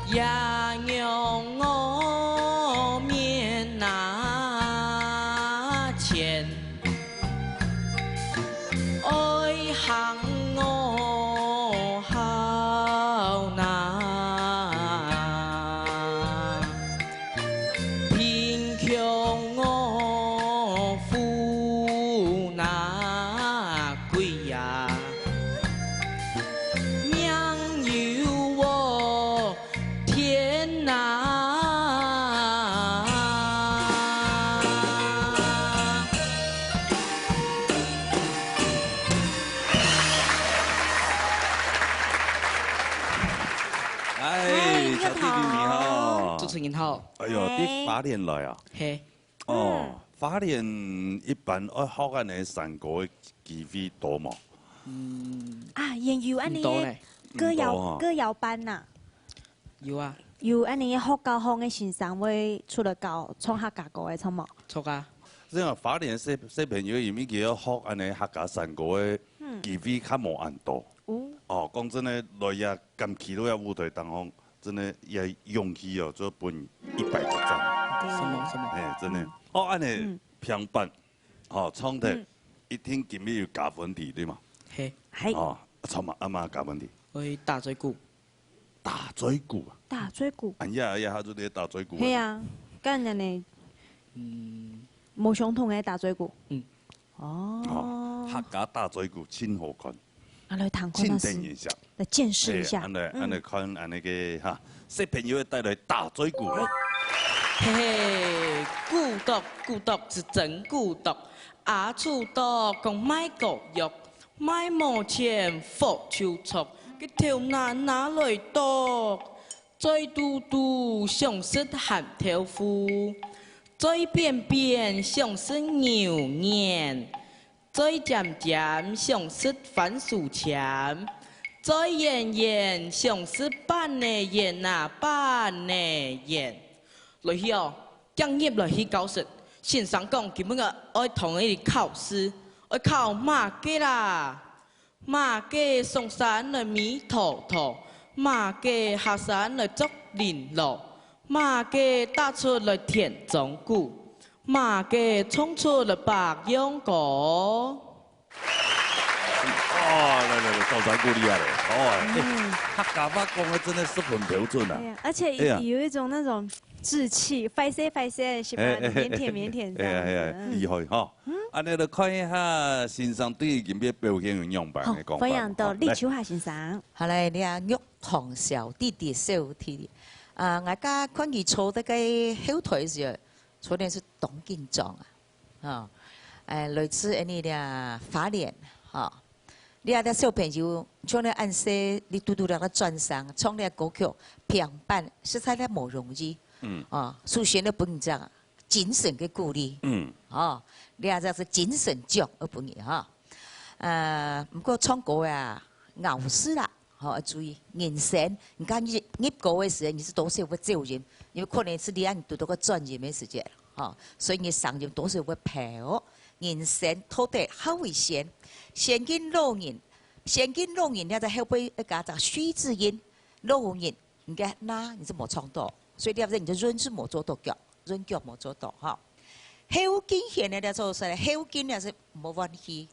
爷娘我面那前， 爱行我好难，贫穷我富难贵呀，命由我 天哪！哎，哎，你好。小弟弟你好。主持人好。哎哟，哎。你花莲来啊？嘿。 哦，嗯。花莲一般愛學恁呢山歌个機會多無？嗯，啊，也有恁呢毋多呢。歌謠，毋多吼。歌謠班吶。有啊。有恁呢學校方个先生會出來教唱客家歌个，唱無？唱啊。這樣花蓮小，小朋友，因為佢愛學恁呢客家山歌个嗯。機會較無恁多。哦。哦，講真个，來也敢企到這舞台當中，真个也勇氣哦，就分一百个讚。對啊。什麼什麼？哎，真个。嗯。哦，恁呢，嗯。評判，哦，唱得，嗯。一定今日有加分題，對嗎？嘿。嘿。哦，唱嘛，阿媽加分題。我打嘴鼓。 打嘴鼓啊？打嘴鼓。哎呀哎呀，他就在打嘴鼓啊。係啊，跟人呢，嗯。無相同个打嘴鼓。嗯。哦。哦，客家打嘴鼓真好看。啊，來聽看啊，真得人惜。來見識一下。哎，恁呢，嗯。恁呢看，恁呢个哈，小朋友帶來打嘴鼓。嘿嘿，鼓剁鼓剁係真鼓剁，阿叔剁講賣膏藥， 賣無錢，福就著，佢頭那拿來剁。嘴嘟嘟想食鹹豆腐，嘴扁扁想食牛眼，嘴尖尖想食番薯簽，嘴圓圓想食粄仔圓啊，粄仔圓。來去哦，今日來去教室，先生講今日愛同你考試，愛考麼个啦？ 麼个上山來迷途途，麼个下山來捉翎鷥，麼个踏出來田莊谷，麼个唱出來白楊歌。哦，來來來，掌聲鼓勵啊嘞！哦，哎，嗯。客家話講个真个十分標準啊。對啊，而且哎呀。有一種那種稚氣，壞勢壞勢，是吧？哎，哎，哎，腼腆腼腆這樣子，哎，哎，哎，嗯。厲害哈。 嗯。恁呢來看一下先生對今日表現有仰般个講法。好，歡迎到李秋霞先生。好，來，這玉堂小弟弟小弟弟。啊，𠊎家看佢坐在該後台時，坐的是當緊張啊。哈，哎，來自恁呢這花蓮，哈。你這小朋友，像你恁細，你拄拄仔个轉身，唱這歌曲，評判，實在咧無容易。嗯。啊，首先呢，分你這 精神个鼓勵。嗯。哦，你也係精神獎，愛分你哈。呃，毋過唱歌啊，咬字啦，吼，愛注意人生。你看你入歌个時候，你係多少會走音，因為可能係你恁堵到个轉音个時節，吼，所以你聲音多少會飄。人生到底較危險，先跟老人，先跟老人，你在後背愛加隻虛字音，老人 你个那你係無唱到，所以你要你个韻字無做到腳，韻腳無做到哈。後跟弦呢，你做出來，後跟呢係無關係。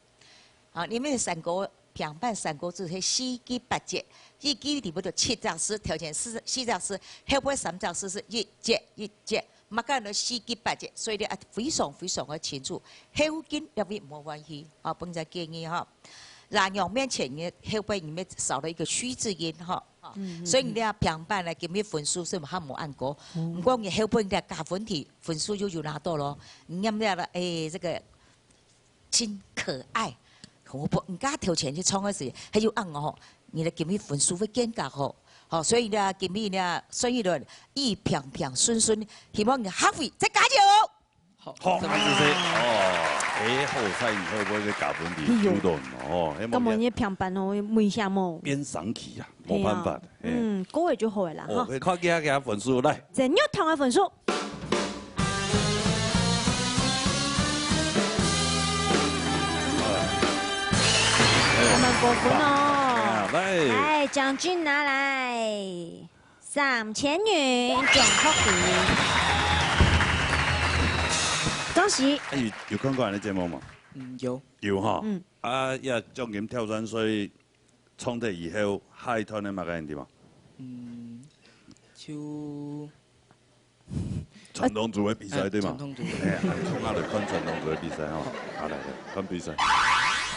啊，因為山歌，平板山歌只係四句八節，一句裡背就七隻字，頭前四四隻字，後背三隻字係一節一節，嘛講到四句八節，所以你啊非常非常个清楚，後跟也會無關係。啊，本人建議哈，然後面前呢，後背裡面少了一個虛字音哈。 哦，嗯，嗯，所以你个平板呢，今日分數係還無恁高。嗯。毋過你後背个加分題分數又有拿到咯。你念了，哎，這個真可愛，活潑。你家頭前去唱个時，還有恁哦，你个今日分數會更加好。好，所以呢，今日呢，算一輪一平平順順，希望你下回再加油。 好，好，這麼仔細。哦，哎，好彩你後背个加分題有用哦，嘿，根本也平板哦，危險哦。變生氣啊，無辦法。嘿啊。嘿。嗯，高个就好个啦，哦，哈。嘿，看一下，一下分數，來。這玉堂个分數。還蠻高分哦。哎呀，來。來，獎金拿來。 三千元獎學金。恭喜！啊，有，有看過恁呢節目無？嗯，有。有哈。嗯。啊，這獎金挑戰賽唱忒以後，下一段个麼个人對無？嗯，就傳統組个比賽對無？哎，傳統組。哎，啊，從哪來看傳統組个比賽吼？好。啊，來，來，看比賽。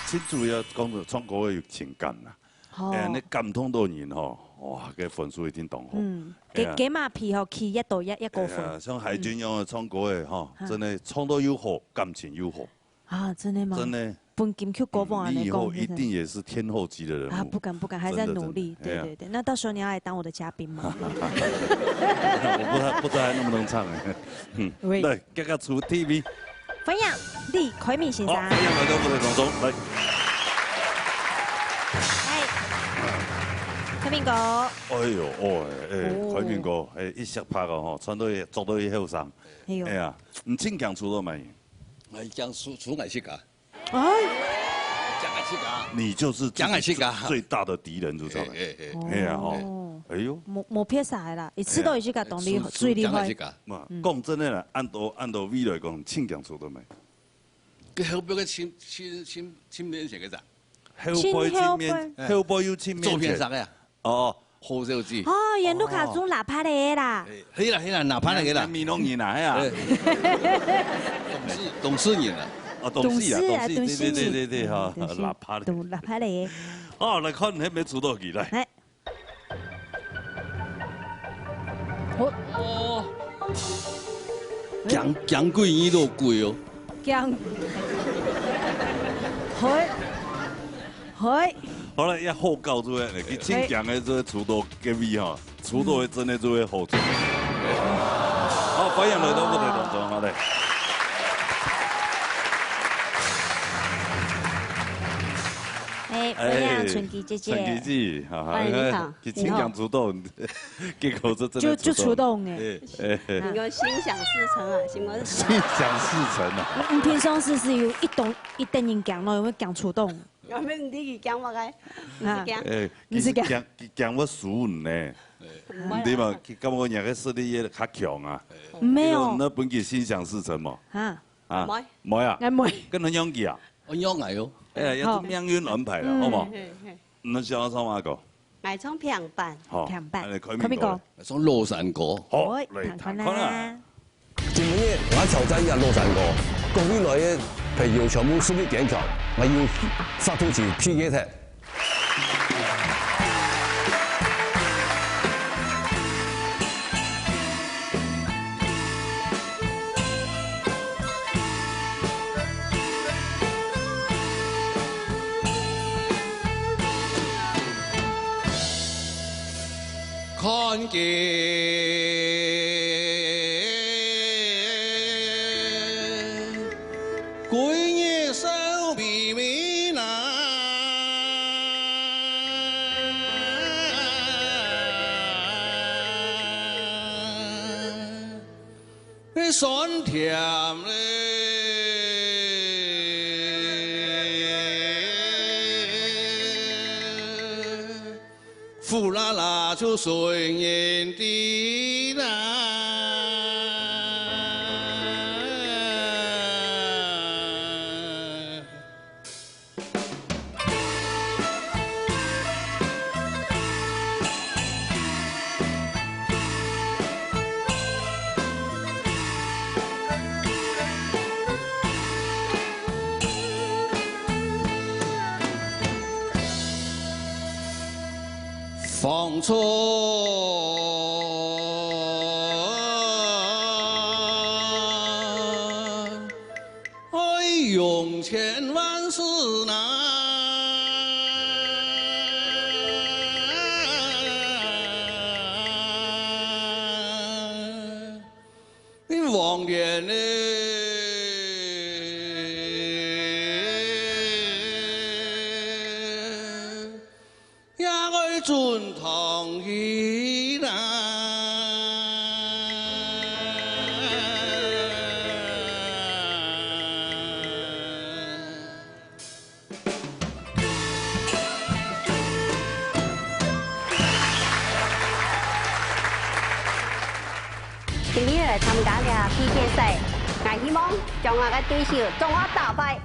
最主要講著唱歌个有情感啦。 哦。哎，你感動到人吼，哇，該分數一定當好。嗯，哎呀。該，該馬屁吼，氣越多越，越過分。哎呀，像海軍一樣个唱歌个吼，嗯。真个唱到又好，感情又好。啊，真个嗎？真个。分金曲歌王恁呢講，嗯，你以後一定也是天后級的人物。啊，不敢，不敢，還在努力。真的，真的。哎呀。對，對，對，那到時候你要來當我的嘉賓嗎？我不知道，不知道還能不能唱哎。嗯，喂。來，這個出T V。 歡迎李凱明先生。好，歡迎來到舞台當中，來。嗨，凱明哥。哎喲，哦，哎，哎，哦。凱明哥，哎，一息拍哦，吼，穿到伊，著到伊後生。哎喲。哎呀，你真驚輸到無？哎，驚輸，輸𠊎自家。哎。你就是自己最大的敌人，就知道了。哎，哎，哎。哎呀，吼。哦。哎呦。無，無別儕啦，一直都有這个動力，哎，最厲害。嘛，嗯。講真的啦，按照，按照未來講，親強出動無？佢後背个青，青，青，青年寫个啥？後背青年，青後背。後背有青年寫。做片啥个呀？哦。好手机。哦，演盧卡中喇叭个啦。哎，係啦，係啦，喇叭个啦。美濃人啊，係啊。哎。董事，董事人啊。哦，董事啊，董事啊，董事，董事人。對，對，對，對，哈，嗯，董事，喇叭个。董，喇叭个。哦，來看，還沒出道起來。來。 哦。驚，驚鬼，你都鬼哦。驚。嘿，嘿。好了，也好搞出來，佢真強个這个出道个味哈，出道个真的就會好出。好，歡迎來到舞台當中，好嘞。哎，歡迎春琪姐姐。哎，春琪姐，哈哈，哎，你好。佢真強出道，你好。 結果這真的就，就出動欸。哎，哎，哎。你个心想事成啊，心想事成。心想事成啊。你，你平常時是有一等，一等人講咯，有沒有講出動？有沒有你講我个？啊。你是講？哎，毋係講。其實講，講我輸你呢。毋係啦。你嘛，感覺人家實力也較強啊。沒有。你有，你本身心想事成嘛？啊。啊，無。無啊？哎，無。跟人樣子啊？哦，樣仔哦。哎呀，也是命運安排了，嗯。好無？嘿，嘿。那想要唱哪個？ 𠊎唱平板。好，平板。來，開明哥。開明哥。來唱老山歌。好，喂，來，聽看啊。聽看啊。今晡日𠊎挑戰一下老山歌，各位來个朋友全部實力堅強，𠊎有殺出去P K忒。今日來參加這P K賽，𠊎希望將𠊎个對手總下打敗。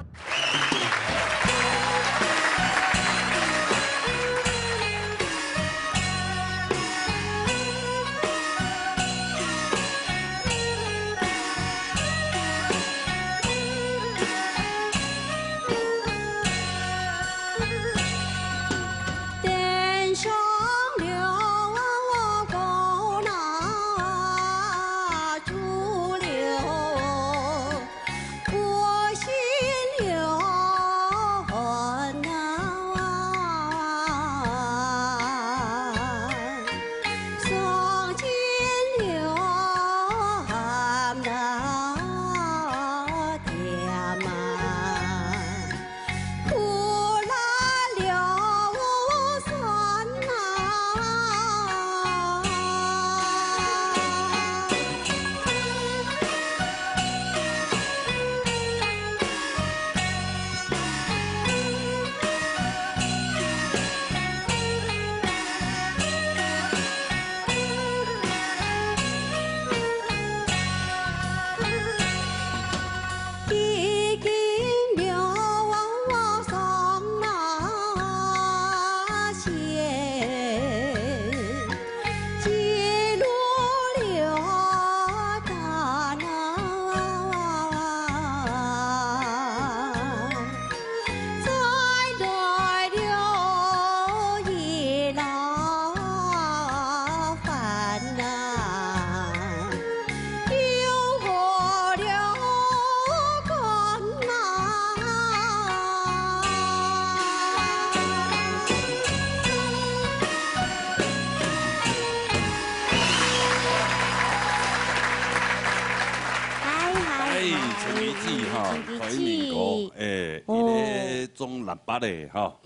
明哥，欸，哦。佢咧種蘭花个吼，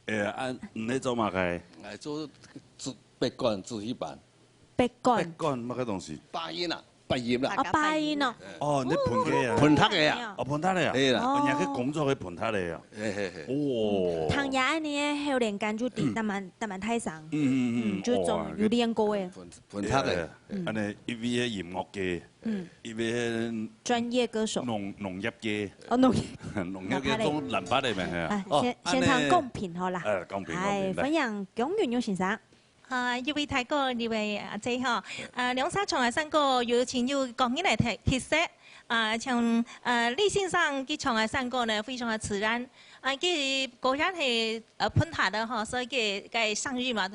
欸，啊，你咧做麼个？來做紙，白管紙戲班。白管。白管麼个東西？八音啊，八音啦。哦，八音哦。哦，你噴个啊？噴漆个啊。哦，噴漆个啊。係啦。哦，你个工作係噴漆个啊。嘿嘿嘿。哦。聽人恁呢，後年間就知，嗯。當蠻，當蠻大聲。嗯嗯嗯。嗯，就種，哦，有練過个。噴，噴漆个。欸，嗯。恁呢，一位係音樂家，嗯。一位係專業歌手。農，農業家。哦，農業。農業家種蘭花个咩？哎，哦，先，先談恁呢公平好啦。哎，公平，公平，哎，來。歡迎江雲玉先生。啊，一位大哥，一位阿姐吼，啊，兩儕唱个山歌有真有個人个特，特色。啊，像，呃，李先生佢唱个山歌呢，非常个自然。啊，佢果然係，呃，噴漆个吼，所以佢个聲韻嘛，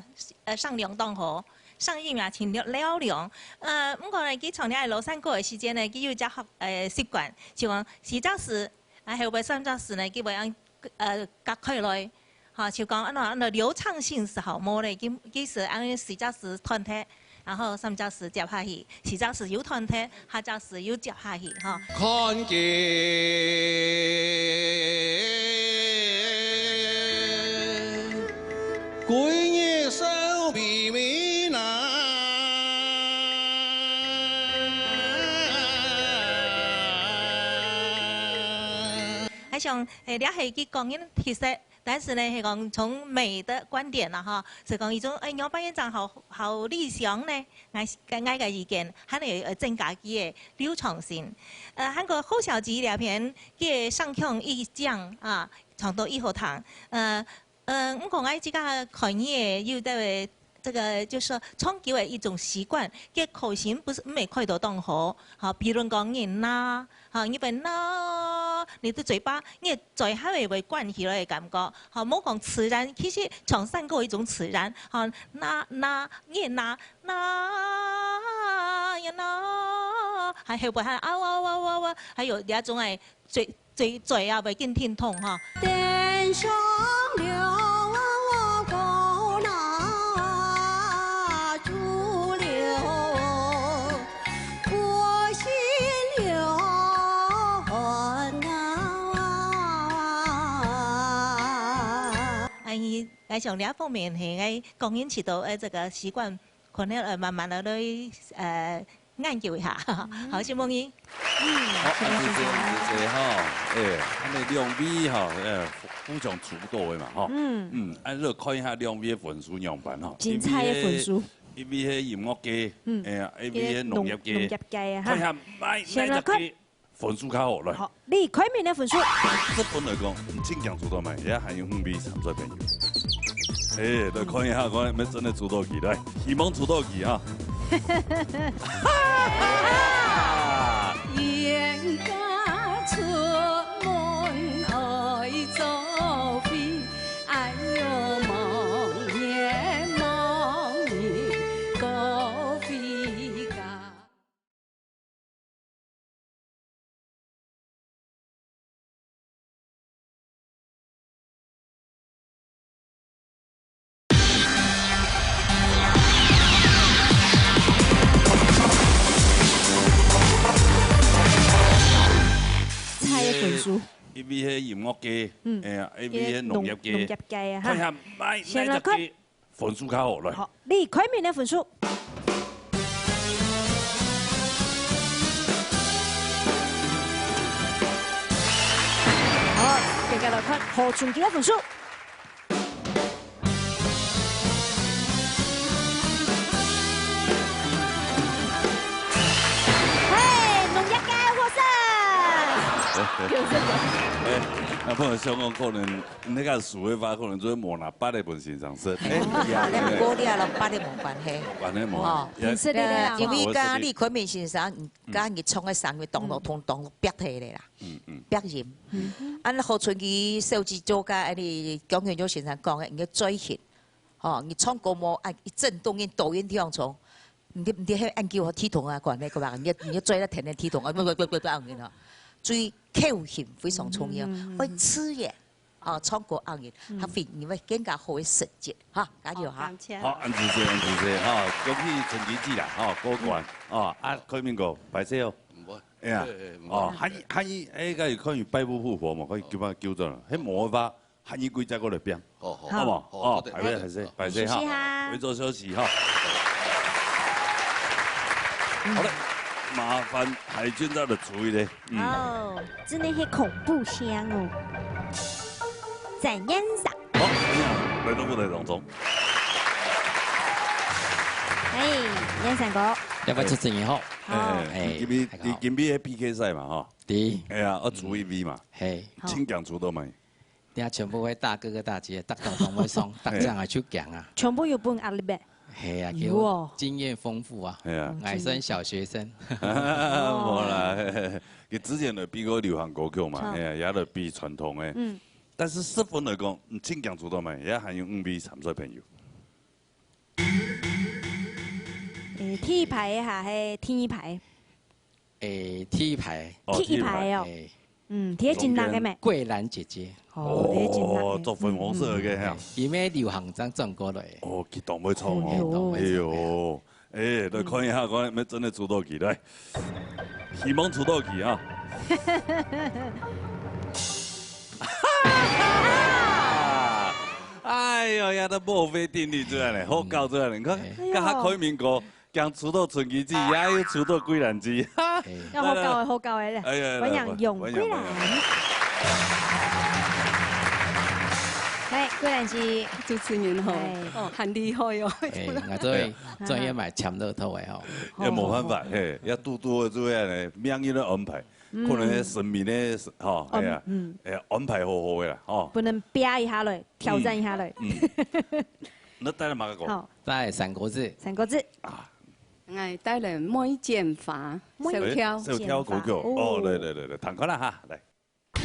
呃，聲量當好。 聲音也盡嘹亮。呃，毋過呢，佢唱這个老山歌个時間呢，佢有隻學，呃，習慣，就講四隻字，啊，後尾三隻字呢，佢會恁，呃，隔開來。吼，就講恁樣，恁樣流暢性係好無咧，佢，佢係恁樣四隻字斷忒，然後三隻字接下去，四隻字又斷忒，下隻字又接下去，吼。看見歸日愁未泯啊。還想，欸，這係佢個人特色，但是呢，係講從美的觀點啦，吼，係講一種，欸，仰般樣正好，好理想呢？𠊎，𠊎个意見，還有，呃，增加佢个流暢性。呃，還過侯小姐這片，佢个聲腔一靚啊，唱到一好聽。呃， 嗯，毋過𠊎自家看你个有个，這個就是說長久个一種習慣，佢口型毋係，毋係開到當好。吼，比如講你拿，吼，你會拿，你个嘴巴，你个嘴還會，會關起來个感覺。吼，莫講自然，其實唱山歌一種自然。吼，拿，拿，你拿，拿呀拿，還後背還啊哇哇哇哇，還有這種个 嘴，嘴，嘴啊，會緊停動哈。天上流光那珠流，我心流汗啊。哎，來，像這方面，嘿，哎，講緊起到，哎，這個習慣，可能，呃，慢慢地來，呃， 研究一下。好，承蒙你。嗯，好，恁仔細，恁仔細哈，哎，恁仔兩位哈，哎，互相主導个嘛，哈。嗯。嗯，恁仔看一下兩位个分數仰般哈。精彩个分數。一位係，一位係音樂家，嗯。哎呀，一位係農業家。農，農業家啊，哈。看一下，哪，先來看。哪一個分數較好，來。好，李開明个分數。這本來講，真正主導嘛，也還有五位參賽朋友。哎，來看一下，看有無真个主導佢，來。 希望出到佢哈。冤家出門愛做飛，哎喲，望也望你高飛高。 猜个分數。一位係音樂家，嗯。哎呀，一位係農業家。農，農業家啊，哈。看一下，哪，先來看。哪一個 分數較好，來。好，李開明个分數。好，接下來看何春枝个分數。嘿，農業家獲勝。哎，那朋友想講可能 你該輸个話，可能就係無拿八个分先生食。哎，呀，毋過你啊，摎八个無關係。無關係無。吼。也，平時个啦。因為剛剛李坤明先生，嗯。剛剛佢唱个聲音，當當，嗯。通通逼起來啦。嗯，嗯。逼音。嗯。啊，何春枝小姐做个，啊，你江雲玉先生講个，你个嘴型，吼，你唱歌無，啊，一震動，你抖音跳床。 你，你係恁久體重啊，管那個吧，你，你做得天天體重啊，不不不不不，恁樣啊。注意口型非常重要，嗯。愛自然，啊，唱歌恁樣，嗯。佢會，你會更加好个成績，哈，加油哈。好，感謝。好，恁仔細，恁仔細，哈，恭喜陳吉吉啦，哈，過關，嗯。啊，啊，開明哥，拜託哦。毋會。哎呀，對，對，哦，嗯。還，還，哎，該有看有拜不復活嘛，可以叫佢救轉來。嘿，無法，還有幾隻過來變。哦，好。好無？好，哦，好的，好的。拜拜，拜拜，好。拜拜哈。休息哈。我們做休息哈。好了，麻煩海軍再來出一個。嗯。哦，真的係恐怖聲哦。展燕嫂。好，來到舞台當中。哎，燕嫂哥。要不要主持人好？好。哎，哎，今日，大家好。今日个P K賽嘛，吼。對。哎呀，愛出一位嘛。嘿。好。請講出到嘛。 你看全部會大哥哥大姐，大家都會上，大家還去講啊。全部有分壓力呗。係啊，有哦。經驗豐富啊，係啊。還算小學生。無啦，嘿，嘿，嘿，佢之前就比過流行歌曲嘛，好。係啊，也就比傳統的。嗯。但是十分來講，嗯，盡強出到嘛，也還有五位參賽朋友。誒，第一排的哈，係第二排。 誒，第一排。哦，第一排哦。第一排。誒。嗯，第一真難个咩？桂蘭姐姐。哦，第一真難个。哦，著粉紅色个哈。嗯，嗯，嗯。因為流行正轉過來。哦，激動會唱哦。哎喲。哎喲，哎，來看一下，看有無真个出到去，來。希望出到去啊。哎喲，呀，都墨菲定律出來了，好搞出來了，你看，哎喲。剛剛開民國 講出到春枝姐，也有出到桂蘭姐。哎。要好搞的，好搞的咧。哎呀，歡迎楊桂蘭。來，歡迎，歡迎。來，桂蘭姐。主持人好，哎。哦，很厲害哦。哎，𠊎做專業買簽樂透的吼。也無辦法，嘿，要堵堵个這樣呢，命運的安排，嗯。可能神明的，吼，哦，哎呀，嗯。哎呀，安排好好的啦，吼。不能啪一下來，挑戰一下來。嗯。嗯。那帶來麼个歌？好。帶三國志。三國志。啊。 𠊎帶來《梅艷花》，梅小調。哎，小調歌曲。哦。哦，來，來，來，來，聽看啦哈，來。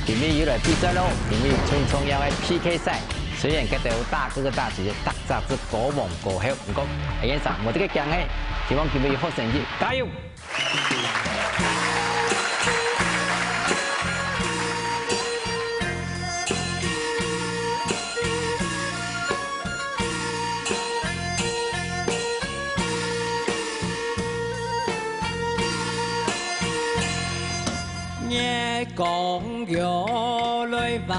今日又來比賽咯，今日最重要个P K賽。雖然這兜大哥哥大姐姐逐隻都歌王歌后，毋過，A N三無得个驚个，希望今日有好成績，加油！ 月光又來彎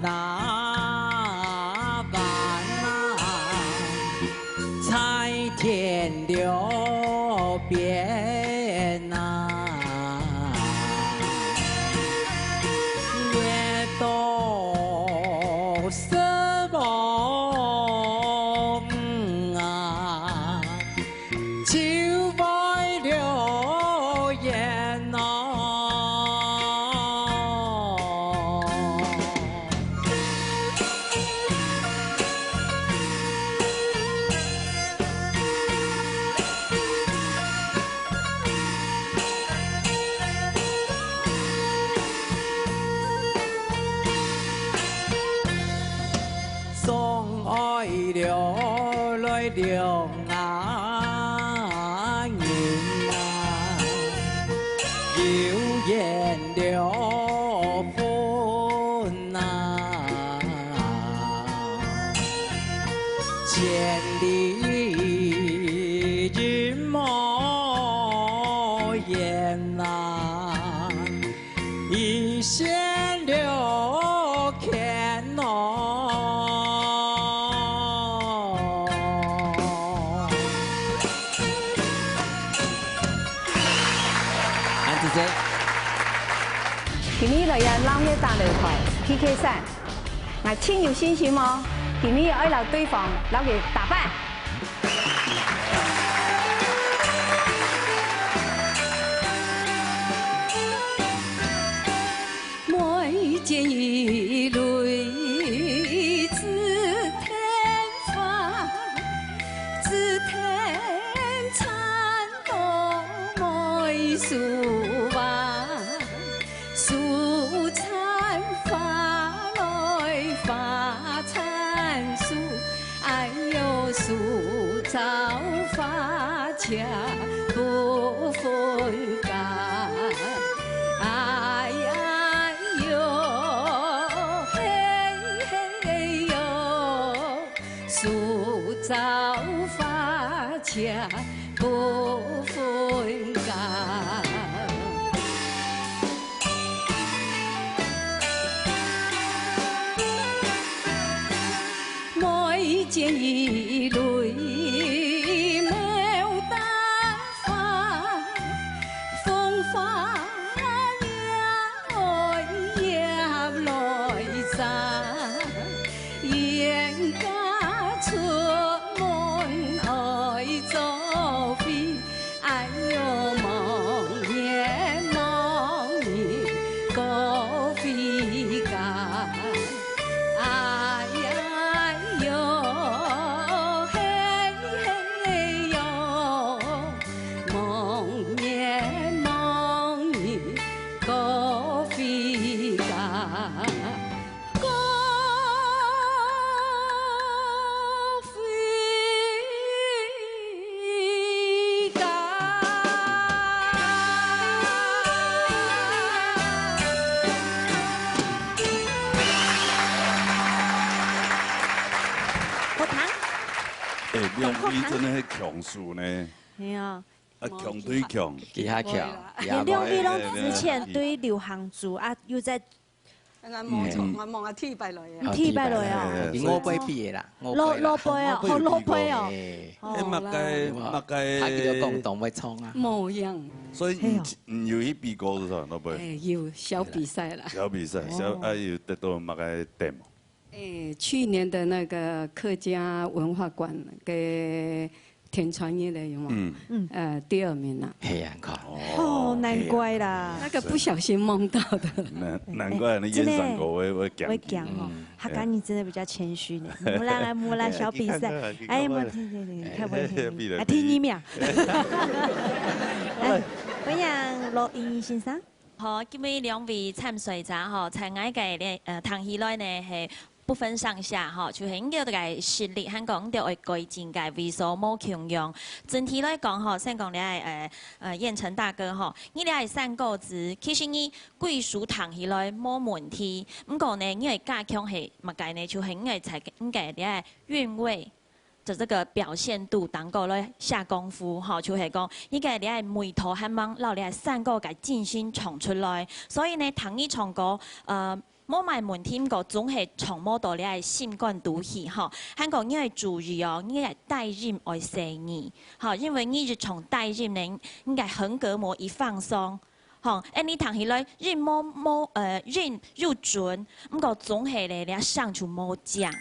啊彎啊，在天邊啊，月都失望啊。 就會流眼淚。總愛流來流 啊，人啊，流眼流魂啊，千里雲霧煙啊。 一線留天哦。恁仔細。今日來到老月打擂台，P K賽，𠊎盡有信心哦。今日愛摎對方摎佢打敗。剪一蕊牡丹花，风花了叶来摘，冤家出门爱做媒。 哎哟，望眼望耳各飞开。哎呀哟，嘿嘿哟，望眼望耳各飞开。 各飞开。好聽。哎，兩位真的是強手呢。係啊。啊，強對強。其他強，無啦。其他強。你兩位攏之前對流行組啊，又在 𠊎望著，嗯。𠊎望啊，第一擺來个。啊，第一擺來啊。第一擺來，哎，哎，哎，五倍比的啦，五倍啦。老，老輩啊，五倍有比過。好，老輩哦。哎，哦，麼个，好啦。麼个，他就講當會唱啊。無樣。所以你，係哦。你有去比過是吧，老輩？哎，有小比賽啦。小比賽，小，哦。啊，有得到麼个點無？哎，去年的那個客家文化館个 田傳一个有無？嗯。嗯。呃，第二名啊。係啊，你看。哦，難怪啦。那個不小心蒙到的。難，難怪你演唱歌會，會講起。會講哦，嗯。客家人真的比較謙虛呢。無啦，無啦，小比賽。哎，莫聽，聽，聽，開玩笑。哎，比了，啊，第二名。來，歡迎羅英先生。好，今日兩位參賽者吼，在𠊎个，呃，聽起來呢，係 不分上下吼，就係應該个實力，還講應該愛改進个位所無共樣。整體來講吼，先講這个，呃，呃，燕城大哥吼，你這个山歌仔，其實你歸首聽起來無問題，毋過呢，你个加強係麼个呢？就係你个在，你个這个韻味，就這個表現度當中來下功夫吼，就係講，你个這个味道還吂摎這个山歌个精神唱出來。所以呢，聽你唱歌，呃， 無麼問題，毋過總係唱無到這个心肝肚去吼。還過你愛注意哦，你个低音愛細義，吼，因為你一唱低音呢，你个橫膈膜一放鬆，吼，哎，你聽起來音無，無，呃，音又準，毋過總係咧，這聲就無正。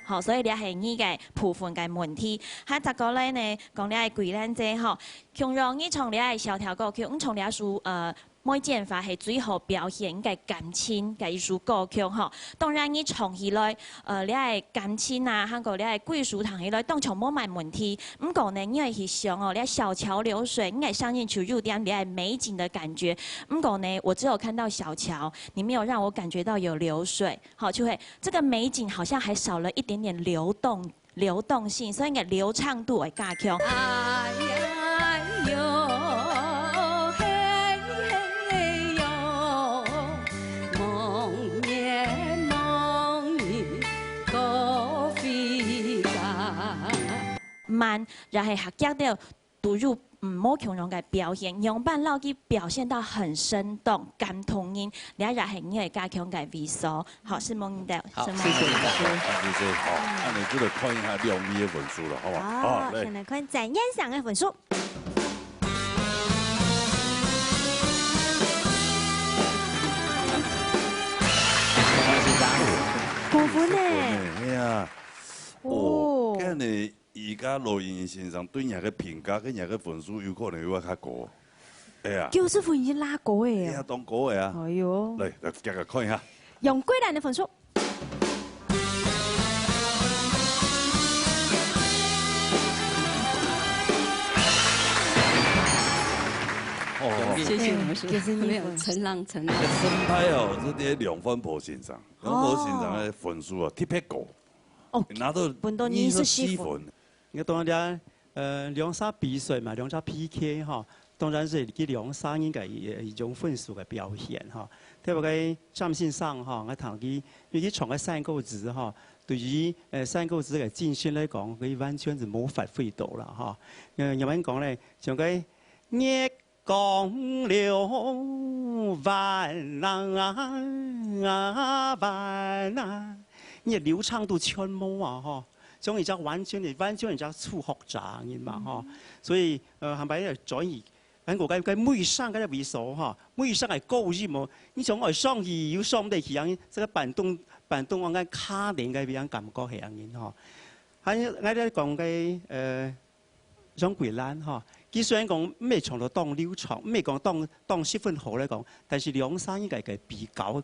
好，所以這係你个部分个問題。下隻過來呢，講這个桂瀾姐吼，共樣你唱這个小調歌曲，你唱這首，呃， 《梅剪花》係最好表現你个感情个一首歌曲吼。當然，你唱起來，呃，這个感情啊，還過這个歸首聽起來，當像無麼問題。毋過呢，你愛去想哦，這小橋流水，你个聲音就有點這个美景的感覺。毋過呢，我只有看到小橋，你沒有讓我感覺到有流水。好，就會，這個美景好像還少了一點點流動 流動性，所以你个流暢度會加強。哎呀喲，嘿嘿喲，望眼望耳各飛開。慢，然後還夾到都有，嗯，無共樣个表現，仰般摎佢表現到很生動、感動人，這也係你个加強个位所。 好，承蒙你兜，好，承蒙你兜。謝謝你。好，謝謝。好，恁樣就來看一下兩位个分數了，好不好？好，好，來。先來看展燕上个分數。五分呢？五分呢，哎呀。哦。哦，恁樣，而家羅英先生對你个評價跟你个分數有可能有較高。哎呀。九十分已經拉高个啊。哎呀，當高个啊。哎喲。來，來，大家看一下。 楊貴蘭个分數。哦，謝謝我們說，謝謝你。沒有，承讓，承讓。這生態哦，這點梁煥波先生，梁煥波先生个分數啊，特別高。哦，拿到分到二十四分。二十四分。 應該當然，呃，兩儕比賽嘛，兩儕P K吼，當然係佢兩儕人个一，一種分數个表現吼。特別个詹先生吼，𠊎聽佢，因為佢唱个山歌子吼，對於，呃，山歌子个精神來講，佢完全係無發揮到啦吼。呃，仰般講呢，像个月光流彎啊彎啊，你流暢度全無啊吼，像一隻完全的，完全一隻初學者人嘛吼。所以，呃，坦白講，轉移 還過該，該尾聲該位所吼，尾聲个高音哦，你想愛上去又上毋得去，恁樣，這个板凳，板凳往該卡等該位，恁感覺係恁樣吼。還有，𠊎來講該，呃，楊桂蘭吼，佢雖然講毋係唱到當流暢，毋係講當，當十分好來講，但是兩儕應該个比較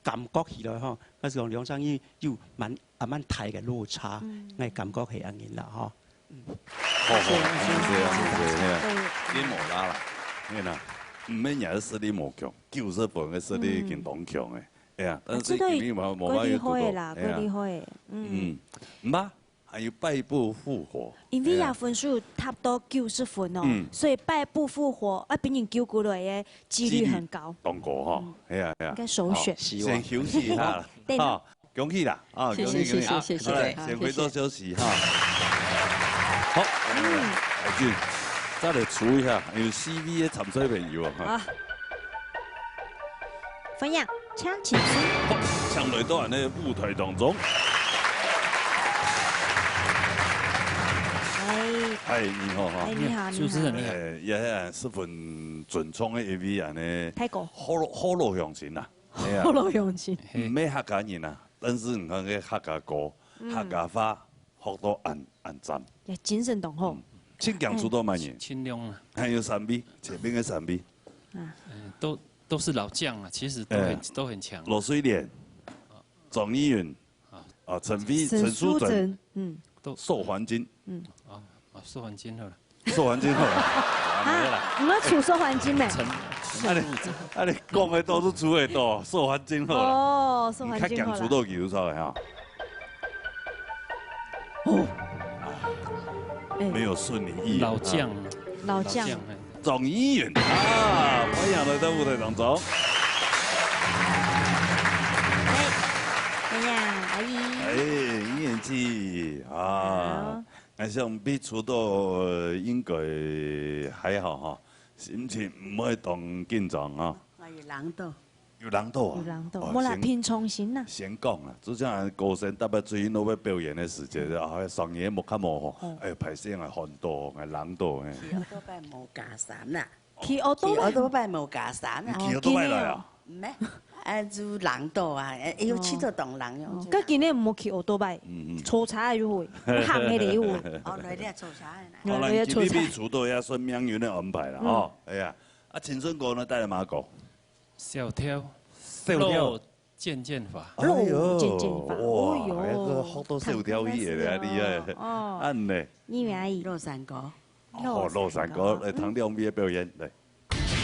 感覺起來吼，但是講兩儕有，有蠻，啊，蠻大个落差，𠊎感覺係恁樣啦吼。 好，好，謝謝，謝謝，謝謝，嘿啊。你無啦啦，嘿啦，毋免也係實力無強，九十分个實力已經當強誒。哎呀，但是因為無，無辦法有堵到，哎呀。過厲害啦，過厲害。嗯。嗯，毋怕，還有敗部復活。因為呀，哎呀。分數達到九十分哦，嗯。所以敗部復活，啊，比人救過來个機率很高。機率當高哈，嗯。哎呀，哎呀。應該首選。好，希望。先休息一下啦，對呢。好。 恭喜啦，啊，謝謝，恭喜，恭喜，謝謝，謝謝，好，來，好，先回到休息哈。謝謝。好，嗯。來，俊，再來出一下，有C V个參賽朋友啊，哈。啊。歡迎，請起身。好，請來到咱个舞台當中。哎。哎，你好哈。哎，你好，你好。主持人你好。哎，也，也十分尊重个一位恁呢，大哥。好老，好老鄉親啊。 哎呀，好老鄉親。毋係客家人啊，但是你看這客家歌、嗯。客家話，學到恁，恁讚。也精神當好。嗯，盡強出到麼人？盡量啊。還有三位，前面个三位。啊。嗯，都，都是老將啊，其實都很，哎。都很強。羅水蓮、張怡雲，啊。啊，陳飛、陳淑貞、陳淑貞，嗯。都。寿環境。嗯。啊，啊，壽環境好了。 寿環境好了。啊，毋好出壽環境咩？陳，啊你，啊你講个都係出个多，壽環境好了。哦，壽環境好了。你較強出到幾多少个哈？哦。哎。沒有順你意啊。老將。老將。老將，哎。張怡雲啊，歡迎來到舞台當中。哎，哎呀，阿姨。哎，怡雲姐啊。好。 𠊎想必出到，呃，應該還好哈，心情毋會當緊張哈。𠊎有冷到。有冷到啊？有冷到，哦，無啦，先，平常心啦。先講啦，就像歌星逐擺出去外背表演个時節，嗯。啊，上夜目較無好，哦。哎，歹勢啊，寒到，啊，冷到，嘿。騎奧多拜無加衫啦。 騎奧多拜？騎奧多拜無加衫啊。你騎奧多拜來啊？哦，毋係，啊，就冷到啊，哎，又去到當冷喲。哦，該今日毋好騎奧多拜，嗯，嗯。坐車又會，行个咧又會。哦，來了坐車个啦。好啦，來了坐車。今日比出到也算命運个安排啦，嗯。吼。哎呀，啊，青春哥呢，帶來麼个歌？小調。小調。 漸漸滑。哎喲，漸漸滑。哇，哎喲。該个學到小調去个，厲害。哦。恁呢？你願意？洛山歌。哦，洛山歌，來聽兩位个表演，來。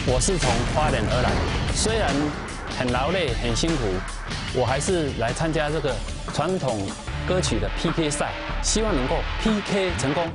我是從花蓮而來，雖然很勞累、很辛苦，我還是來參加這個傳統歌曲的P K賽，希望能夠P K成功。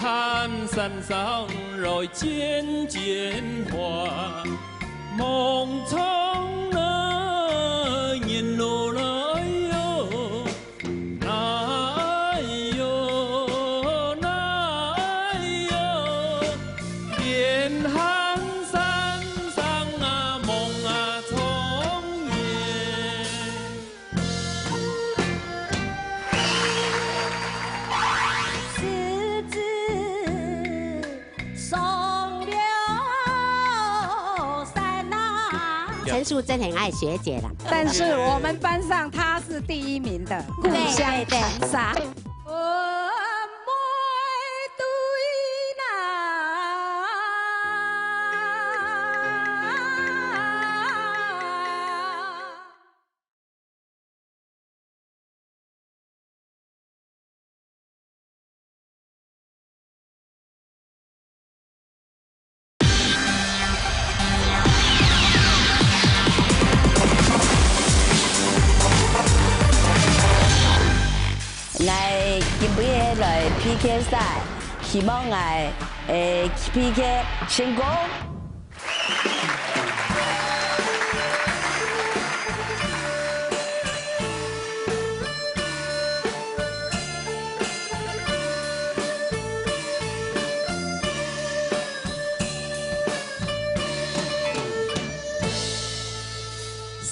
寒山上來剪剪花，望窗內人路來喲，來喲，來喲，遍寒山上啊，望啊窗沿。 陈淑贞很爱学姐啦。但是我们班上她是第一名的，故乡长沙。𠊎今晡日來P K賽，希望𠊎，誒，P K成功。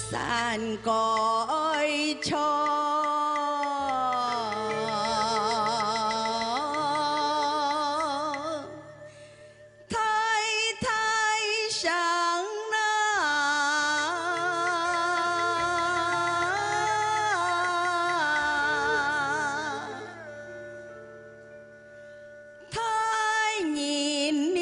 山歌唱。 太太想啦，太人了。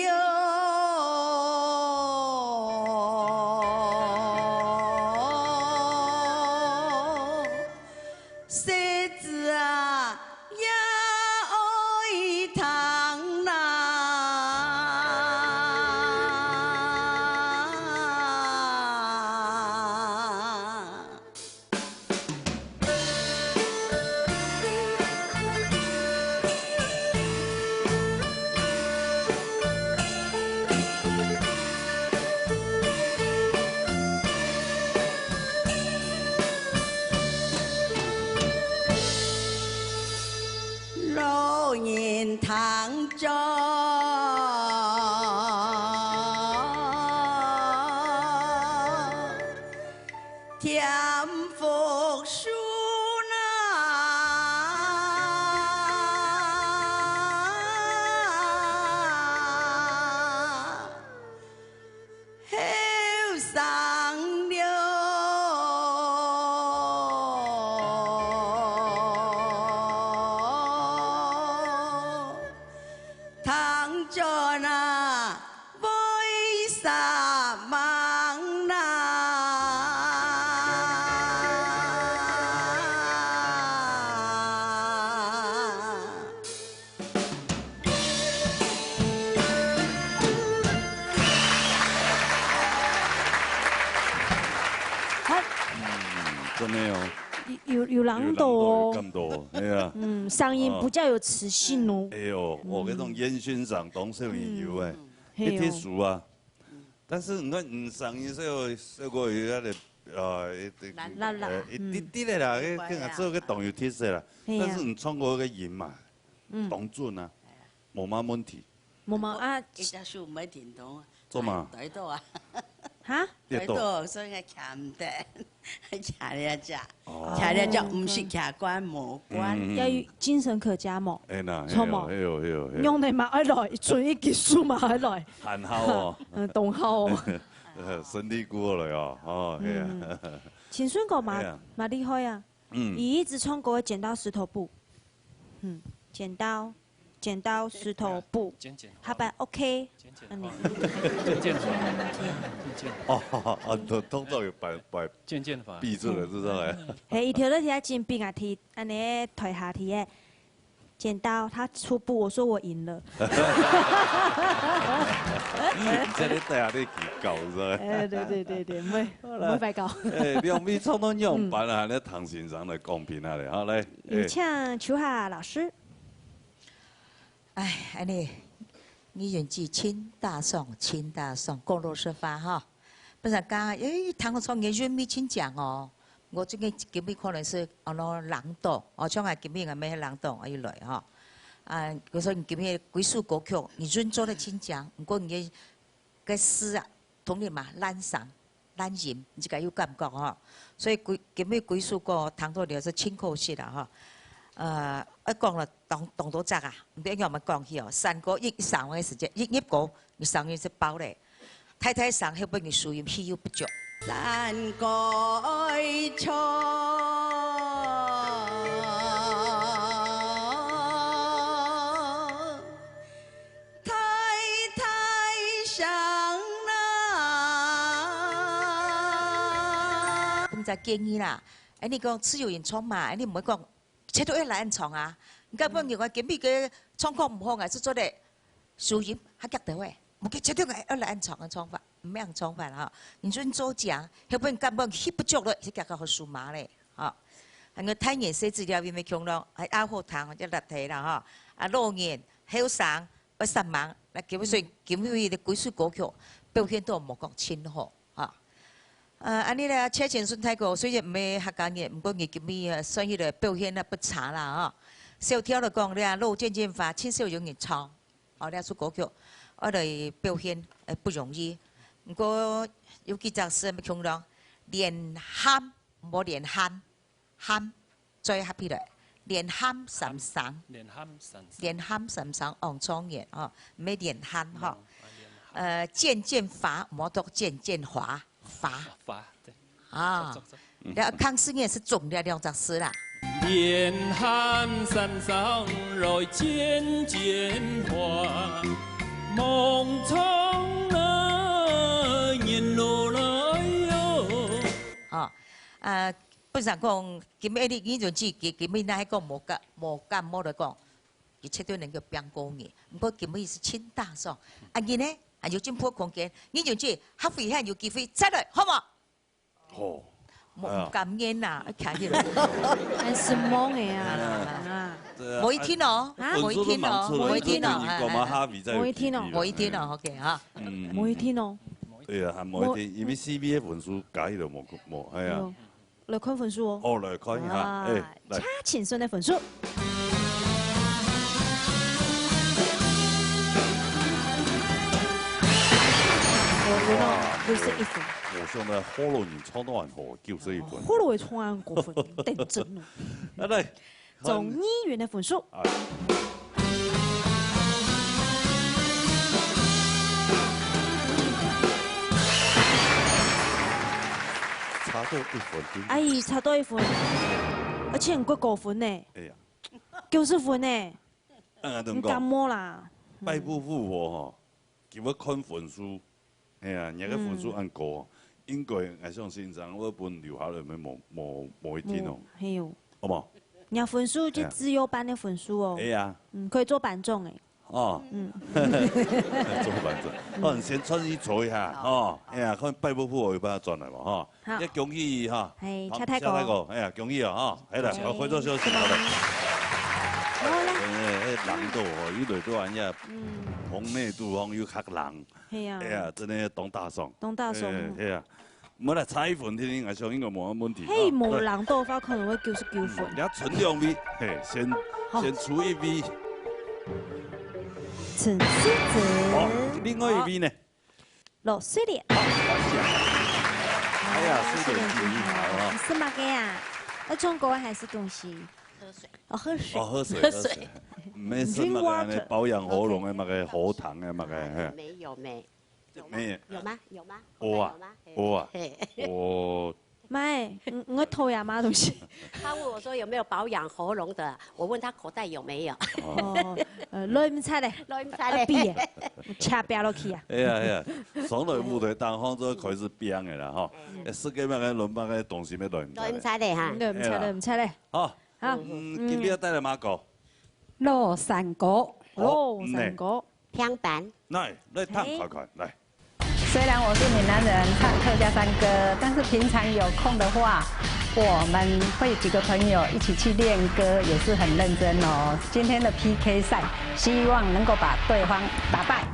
細子啊，也愛聽啦。 老人聽著，添福寿呐。 後生了，聽著啊，為啥忙啊？ 嗯，真的哦。有，有，有人到哦。有人到，有感動，哎呀。嗯，聲音比較有磁性哦。哎喲，我跟你講，嗯。煙燻嗓當少人有哎，嗯。一定熟啊。嘿哦。 但是你看，你聲音小，小可有遐个，呃，一，一，辣辣。呃，一滴滴的啦，嗯。跟，跟做个當有特色啦。嘿啊。但是你唱歌个音嘛，嗯。當準啊，無麼問題。無嘛啊。一隻手毋會停動啊。做嘛？對到啊。哈？對到。對到，所以愛徛毋得。 徛了隻，哦。徛了隻，毋是徛慣無慣。嗯，嗯，嗯。要有精神可嘉無？哎喏，著無？嘿喲，嘿喲，嘿喲。用的嘛，愛來，伸一隻手嘛，愛來。還好哦。嗯，當好哦。呃，身體顧好了哦，哦，嘿啊。嗯。陳順哥嘛，嘿啊。蠻厲害啊。嗯。佢一直唱歌个剪刀石頭布。嗯，剪刀 剪刀石頭布，剪剪花。下擺OK，剪剪花。嗯。剪剪花。剪剪花。哦，哦，哦，動，動作有擺，擺，剪剪花。閉住了，知道哎。嘿，佢跳到遐真冰啊，佢恁呢台下佢个剪刀，他出布，我說我贏了。這裡大家都可以搞，是吧？哎，對，對，對，對，毋會，好啦。毋會白搞。哎，兩位唱到仰般啊，嗯。來，唐先生來公平下咧，好，來，有請秋霞老師。哎。唉，恁呢，你運氣真打爽，真打爽，講老實話吼。本來講，誒，聽講你運氣真強哦，我最近今日可能係安到冷凍，哦，像𠊎今日𠊎乜冷凍，𠊎又來吼。啊，我說你今日幾首歌曲，你運做得真強，毋過你个，个詩啊，同你嘛，懶散。 懶音，你自家有感覺吼。所以幾，今日幾首歌聽到了係真可惜啦吼。呃，愛講了當，當多隻啊，毋過愛仰般講起哦。山歌一，一上个時間，一入歌，你聲音係爆咧。太太聲後尾你收音氣又不足。山歌愛唱。 太太聲啦。分隻建議啦，哎，你講自由演唱嘛，哎，你毋好講，絕對愛來恁唱啊。你看，本來我今日个狀況毋好，還係做得收音，較遽到位，毋過絕對愛來恁唱个唱法，毋係恁唱法啦吼。你準做講，後尾根本翕毋著了，就遽遽好收嘛咧，吼。還有太年細資料，因為窮咯，還阿好聽，就立體啦吼。啊，老年、後生， 愛煞猛，來，基本上今日个幾首歌曲表現到無講真好啊。呃，恁呢咧，謝千順大哥雖然毋係客家人，毋過佢今日啊算佢个表現啊不差啦吼。小調來講咧，老剪剪花，盡少有人唱，哦，這首歌曲，愛來表現，呃，不容易。毋過有幾隻字毋共樣，連喊，毋好連喊。 喊，再合起來，連喊三聲，連喊三聲。連喊三聲，哦，狀元哦，毋係連喊吼。哦，啊，連喊。呃，剪剪花，莫讀剪剪花，花。花，對。啊，著，著，著。然後康師傅也係中了兩隻字啦。連喊三聲來剪剪花，望窗內人路來喲。哦，呃， 本來講，今日你，你就知，今，今日若係講無感，無感冒來講，佢絕對能夠拚過你。毋過今日係真打爽，啊，你呢，還有進步空間。你就知，下回還有機會再來，好無？好。無，哎呀。毋甘願啦，愛徛起來。還是懵个啊，啊。對啊，無一定哦，啊？無一定哦，分數都望出來，無一定哦，所以你講嘛，哎，哎。下回再有機會啦。無一定哦。無一定哦，OK哈。嗯，嗯，無一定哦。對啊，還無一定，無，因為四B个分數加起來無，無，哎呀。哦。 來看分數哦。哦，來看一下，啊，哎，來。謝千順个分數。我，我呢，六十一分。我想呢，河洛人唱到恁好，九十一分。河洛人唱恁高分，頂真哦。啊，來， 眾議員个分數。啊。差到一分，真的。哎，差到一分，而且還過高分呢。哎呀。九十分呢。嗯，你感冒啦。嗯。敗不復活吼。 佢會看分數，哎呀，若个分數恁高，嗯。應該𠊎相信，正會分留下來，無，無，無一定哦。無，係哦。好無？若分數就資優班个分數哦。哎呀。嗯，可以做班長哎。哦。嗯。做班長。嗯。哦，你先轉去坐一下，好。哦。哎呀，看敗不復活有辦法轉來無，哈。 好。也恭喜哈。嘿，好，謝大哥。謝大哥，哎呀，恭喜啊，哈，哎啦，嘿。回座休息好了。好嘞。哎，哎，冷到哦，一來都恁樣，嗯。棚內肚方又較冷。嘿呀。哎呀，真的當打爽。當打爽。哎，哎呀，無啦，差一分，天天來想應該無問題。嘿，啊，無冷到的話，可能會九十九分。嗯，你要存兩位，嘿，先，好。先出一位。陳思哲。好，另外一位呢？ 老師咧。好，感謝。哎呀，師姐，你好啊。係麼个啊？愛唱歌還係東西？喝水。哦，喝水。哦，喝水，喝水。喝水。毋係麼个呢，保養喉嚨个麼个，喉糖个麼个，嘿。沒有，沒有。沒有。有嗎？有嗎？有啊，有嗎？有啊。嘿。哦。 媽欸，你，你會偷呀媽東西？他問我說有沒有保養喉嚨的，我問他口袋有沒有。哦，呃，來毋出咧，來毋出咧。啊，比耶，我車飆落去啊。哎呀，哎呀，上來舞台當中就開始變个啦，吼。嗯。哎，世界那個輪那個東西沒來毋出咧。來毋出咧哈。來毋出咧，哎呀。毋出咧。好，好。嗯，今天要帶來麼个？老山歌。哦，老山歌。 平板。來，來，聽看看，來。雖然我是閩南人，唱客家山歌，但是平常有空的話，我们会几个朋友一起去练歌，也是很认真哦。今天的P K赛，希望能够把对方打败。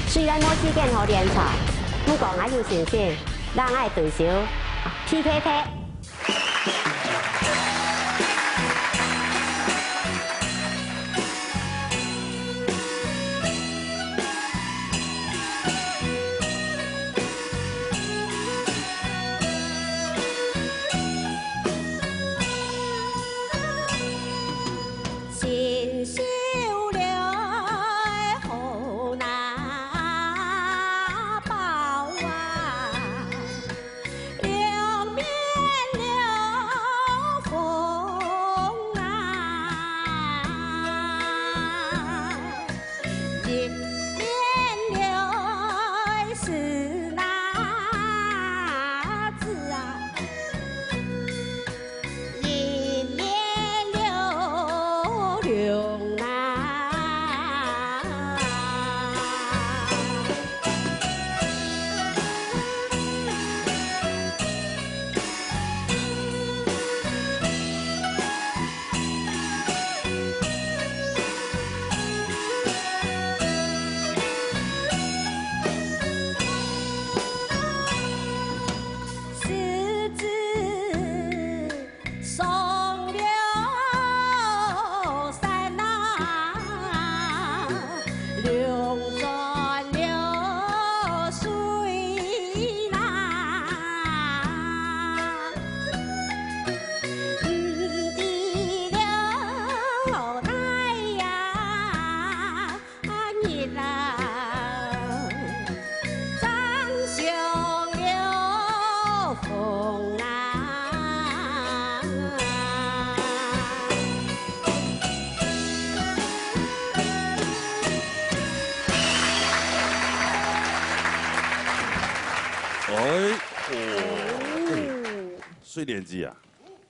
虽然无时间好练唱，毋过𠊎有信心，让𠊎对手P K T。哎，哦，哎，水莲姐啊，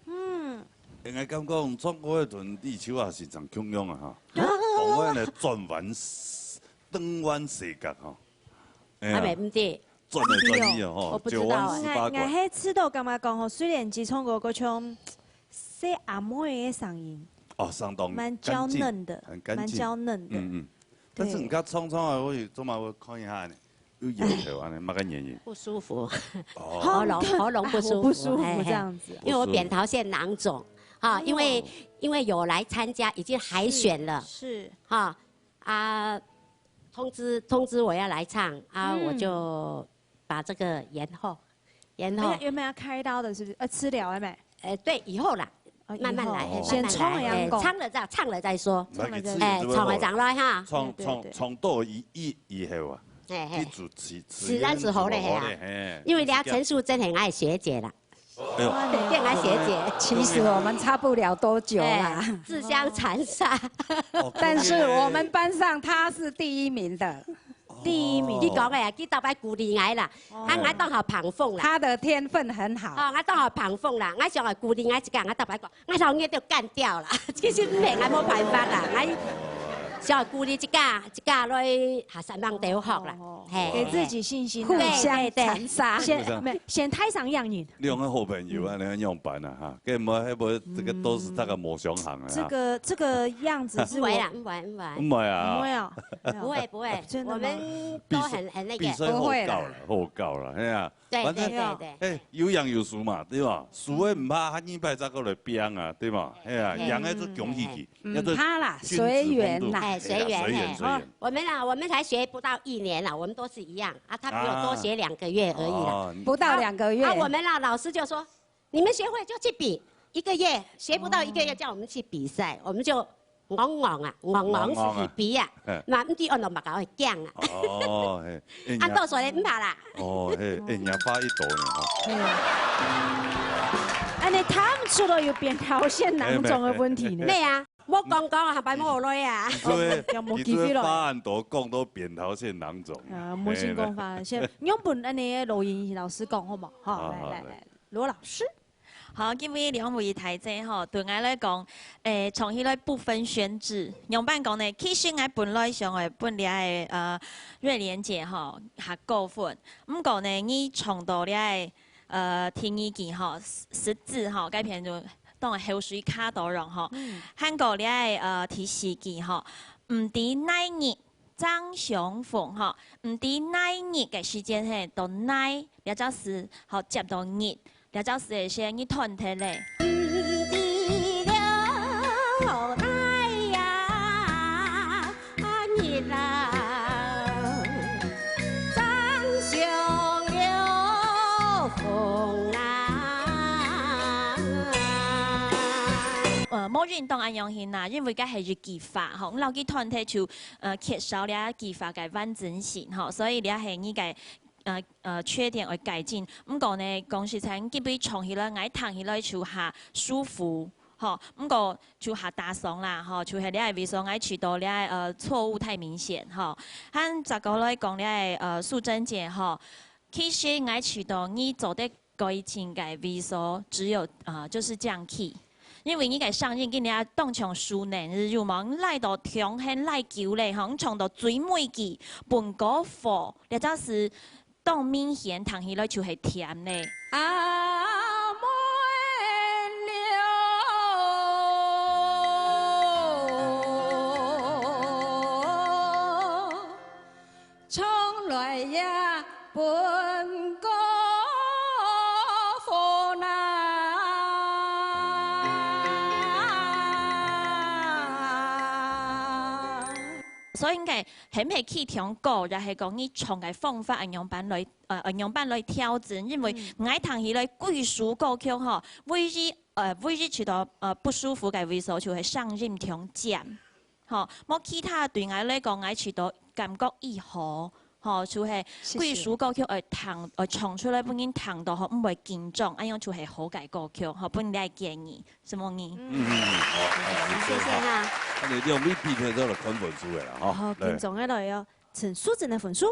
嗯。应该讲讲唱歌个同立秋啊是真共样啊哈。啊？讲话呢，转弯，转弯世界哈。哎呀，啊，毋对。转来转去啊哈，我不知道哎。九弯十八拐。我，我还知道干嘛讲吼，水莲姐唱歌歌唱，是阿妹的声音。哦，相当蛮娇嫩的，干净，很干净。蛮娇嫩的。嗯嗯。但是你看唱唱啊，我有，做嘛我看一下呢。 有摇头啊，那么个原因？不舒服，哦。喉咙，喉咙不舒服，啊，我不舒服嘿，嘿。这样子啊。因为我扁桃腺囊肿，哈，因为，哦。因为有来参加，已经海选了，是。哈，啊，通知，通知我要来唱，啊，嗯。我就把这个延后，延后。有没有，有没有要开刀的，是不是？呃，治疗了没？呃，对，以后啦，哦，慢慢来，以后。慢慢来，先唱了再讲。哎，唱了再，唱了再说。唱了再说。哎，唱了再讲来哈。唱，对，对，唱，对。唱到以，以，以后啊，嘿，嘿。一直持，持续，自然是好嘞，嘿啊。嘿。因为人家陈淑贞很爱学姐啦。 哎呦。对，变来学姐。其实我们差不了多久啦。哎，自相残杀。哦，但是我们班上她是第一名的。第一名。你讲个啊，佢特别鼓励𠊎啦，哦。啊，𠊎當好捧捧啦。她的天分很好。哦，𠊎當好捧捧啦，𠊎想要鼓励𠊎自家，𠊎特别讲，𠊎想要就干掉啦，其实毋免，𠊎无办法啦，𠊎想要鼓励自家，自家来下山望头学啦，哦。嘿。给自己信心啊。互相残杀。对，对，对。先，互相。没，先太上养人。 兩个好朋友啊，你看樣般啊哈，該無，該無，這个都是大概無相行啊哈。這個，這個樣子是我，毋會啦，毋會，毋會。毋會啊。毋會啊。不會，不會，真的嗎？我們都很，很那個。比賽好搞了，不會啦。好搞了，哎呀，對，反正，對，對，對。哎，有贏有輸嘛，對吧？輸个毋怕，下二擺再過來拚啊，對吧？哎呀，嘿。贏个就恭喜佢，嗯，要做怕啦，君子風度。隨緣啦。哎，隨緣，哎呀，隨緣，隨緣，隨緣。哦，我們啊，我們才學不到一年啦，我們都是一樣啊，他比我多學兩個月而已啦。啊。哦，你不到兩個月。啊，我們啊，老師就說， 你們學會就去比，一個月學不到一個月，叫我們去比賽，我們就戇戇啊，戇戇是去比啊，戇戇啊。嘿。嘛，毋知戇戇嘛，搞會驚啊。哦，嘿，哎，啊，到時候毋怕啦。哦，嘿，哎，若爸一朵呢，哈。對啊。恁呢，他們出了有扁桃腺囊腫的問題呢。哎，沒有。對啊，莫講講啊，下擺莫來啊。你做，要莫記起來。你做爸恁多講到扁桃腺囊腫。啊，莫先講吧，先，哎，來。原本恁呢，羅英老師講好無？好，好，來，好，來，來。來。 羅老師。好，今晡日兩位大姐吼，對𠊎來講，誒，唱起來不分軒輊。仰般講呢？其實𠊎本來想愛分這个，呃，瑞蓮姐吼，較高分。毋過呢，你唱到這个，呃，第二句吼，十，十字吼，該片就當口水較多樣吼。嗯。還過這个，呃，第四句吼，毋知哪日 正相逢吼，毋知哪日个時間嘿，到哪，這隻字吼接到日，這隻字个時間你斷忒咧。毋知了哪呀，日啊，正相逢啊。呃，無運動恁樣形啦，因為該係一句話吼，𠊎摎佢斷忒就 呃，缺少這句話个完整性吼，所以這係你个，呃，呃，缺點愛改進。毋過呢，講實在，你這擺唱起來，𠊎聽起來就較舒服吼，毋過就較打爽啦吼，就係這个位所，𠊎覺得這个，呃，錯誤太明顯吼。還再過來講這个，呃，淑珍姐吼，其實𠊎覺得你做得 改進个位所只有，呃，就是降key。因為你个聲音今日當像樹奶，有無？你拉到中音拉久咧，吼，你唱到最尾句，分高分，這隻字當明顯聽起來就係甜咧。啊，妹了。 從來也分過分啊。所以應該係毋係去聽歌，也係講你唱个方法，恁樣般來，呃，恁樣般來調整，因為嗯。𠊎聽起來，貴屬歌曲吼，唯一，呃，唯一覺得，呃，不舒服个位所就係聲音忒尖。 吼，無其他對𠊎來講，𠊎覺得感覺已好，吼，就係謝謝。貴屬歌曲愛聽，愛唱出來，分人聽到吼，毋會緊張，恁樣就係好个歌曲，吼，分你个建議，承蒙你。嗯，好，好，謝謝哈。恁樣兩位比賽都來看分數个啦，吼。好，來。緊張个來哦，陳淑珍个分數。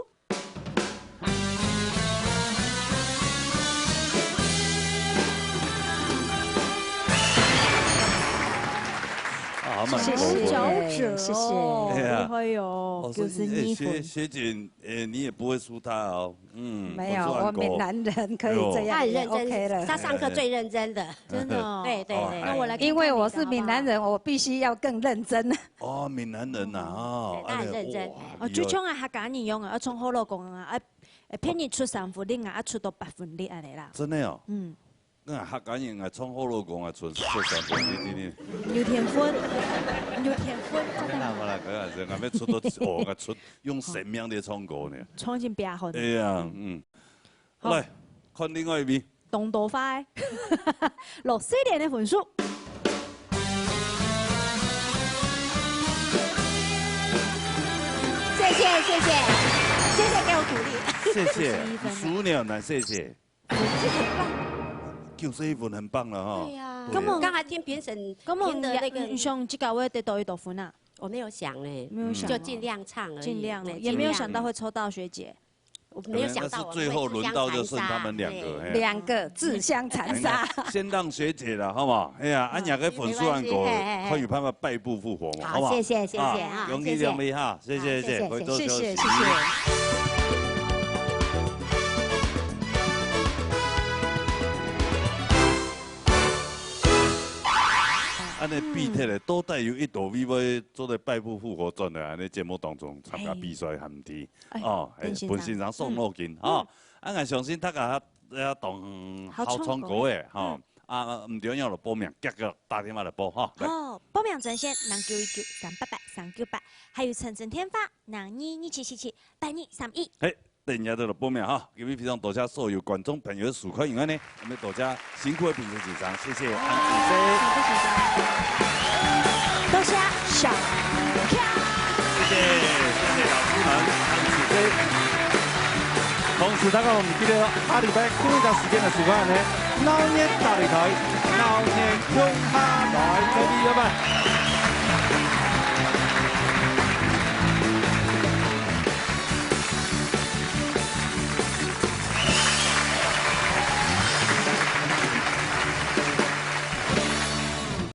啊，蠻高分。謝謝，謝謝。哎呀。厲害哦，哦，所以，九十二分。哎，學，學姐，哎，你也不會輸她哦。嗯，沒有，不錯，我閩南人可以這樣也OK了。哎呦。她很認真，她上課最認真的。真的哦。對，對，對。哦，那我來看看你的好不好？因為我是閩南人，我必須要更認真。哦，閩南人吶，哦，對，她很認真。哎呀，哇，哦，就像啊，客家人一樣啊，要從學校講啊，啊，哎，別人出三分力啊，啊，出到八分力恁樣啦。真的哦。嗯。啊，客家人啊，唱好老歌啊，唱出三分一定定。有天分，有天分。好啦，好啦，不要紧，俺们出到哦，俺出用生命的唱歌呢。唱进别好。哎呀，嗯。好。来，看另外一位。东多发的，落水莲的分数。谢谢，谢谢，谢谢给我鼓励。谢谢，十一分了。十五秒呢，谢谢。 九十一分很棒了哈。对呀。对啊。刚刚刚才听评审，刚刚评的那个你，你想这个我得到一多分啊？我没有想嘞，没有想哦。就尽量唱而已，尽量哦，对，也没有想到会抽到学姐。尽量。我没有想到我们会自相残杀，那是最后轮到就剩他们两个，嘿。嘿。两个自相残杀。先让学姐了，好不好？哎呀，啊，两个分数按过，没关系，嘿，嘿，嘿。看有办法败部复活嘛，好，好不好？谢谢，谢谢啊，啊，恭喜两位哈，谢谢，谢谢，谢谢。好，谢谢，回座休息。谢谢，谢谢。 安尼比起来，到底有一道位會做得敗部复活轉來，安尼節目當中參加比賽，還毋知。哎，哦，哎，本身上傷腦筋，嗯。啊，𠊎相信大家也當好唱歌的，吼。嗯。啊，毋著，愛來報名，遽遽打電話來報，吼。來。哦，報名專線零九一九三八八三九八，還有傳真電話零二二七七七八二三一。嘿， 等一下就來報名哈。今日非常多謝所有觀眾朋友的收看，因為呢，𠊎等多謝辛苦的評審先生，謝謝安子飛。多謝小強。謝謝，謝謝老師們，安子飛。同時，大家毋記得哦，下禮拜同一個時間个時間呢，鬧熱大擂台，鬧熱共下來，各位，拜拜。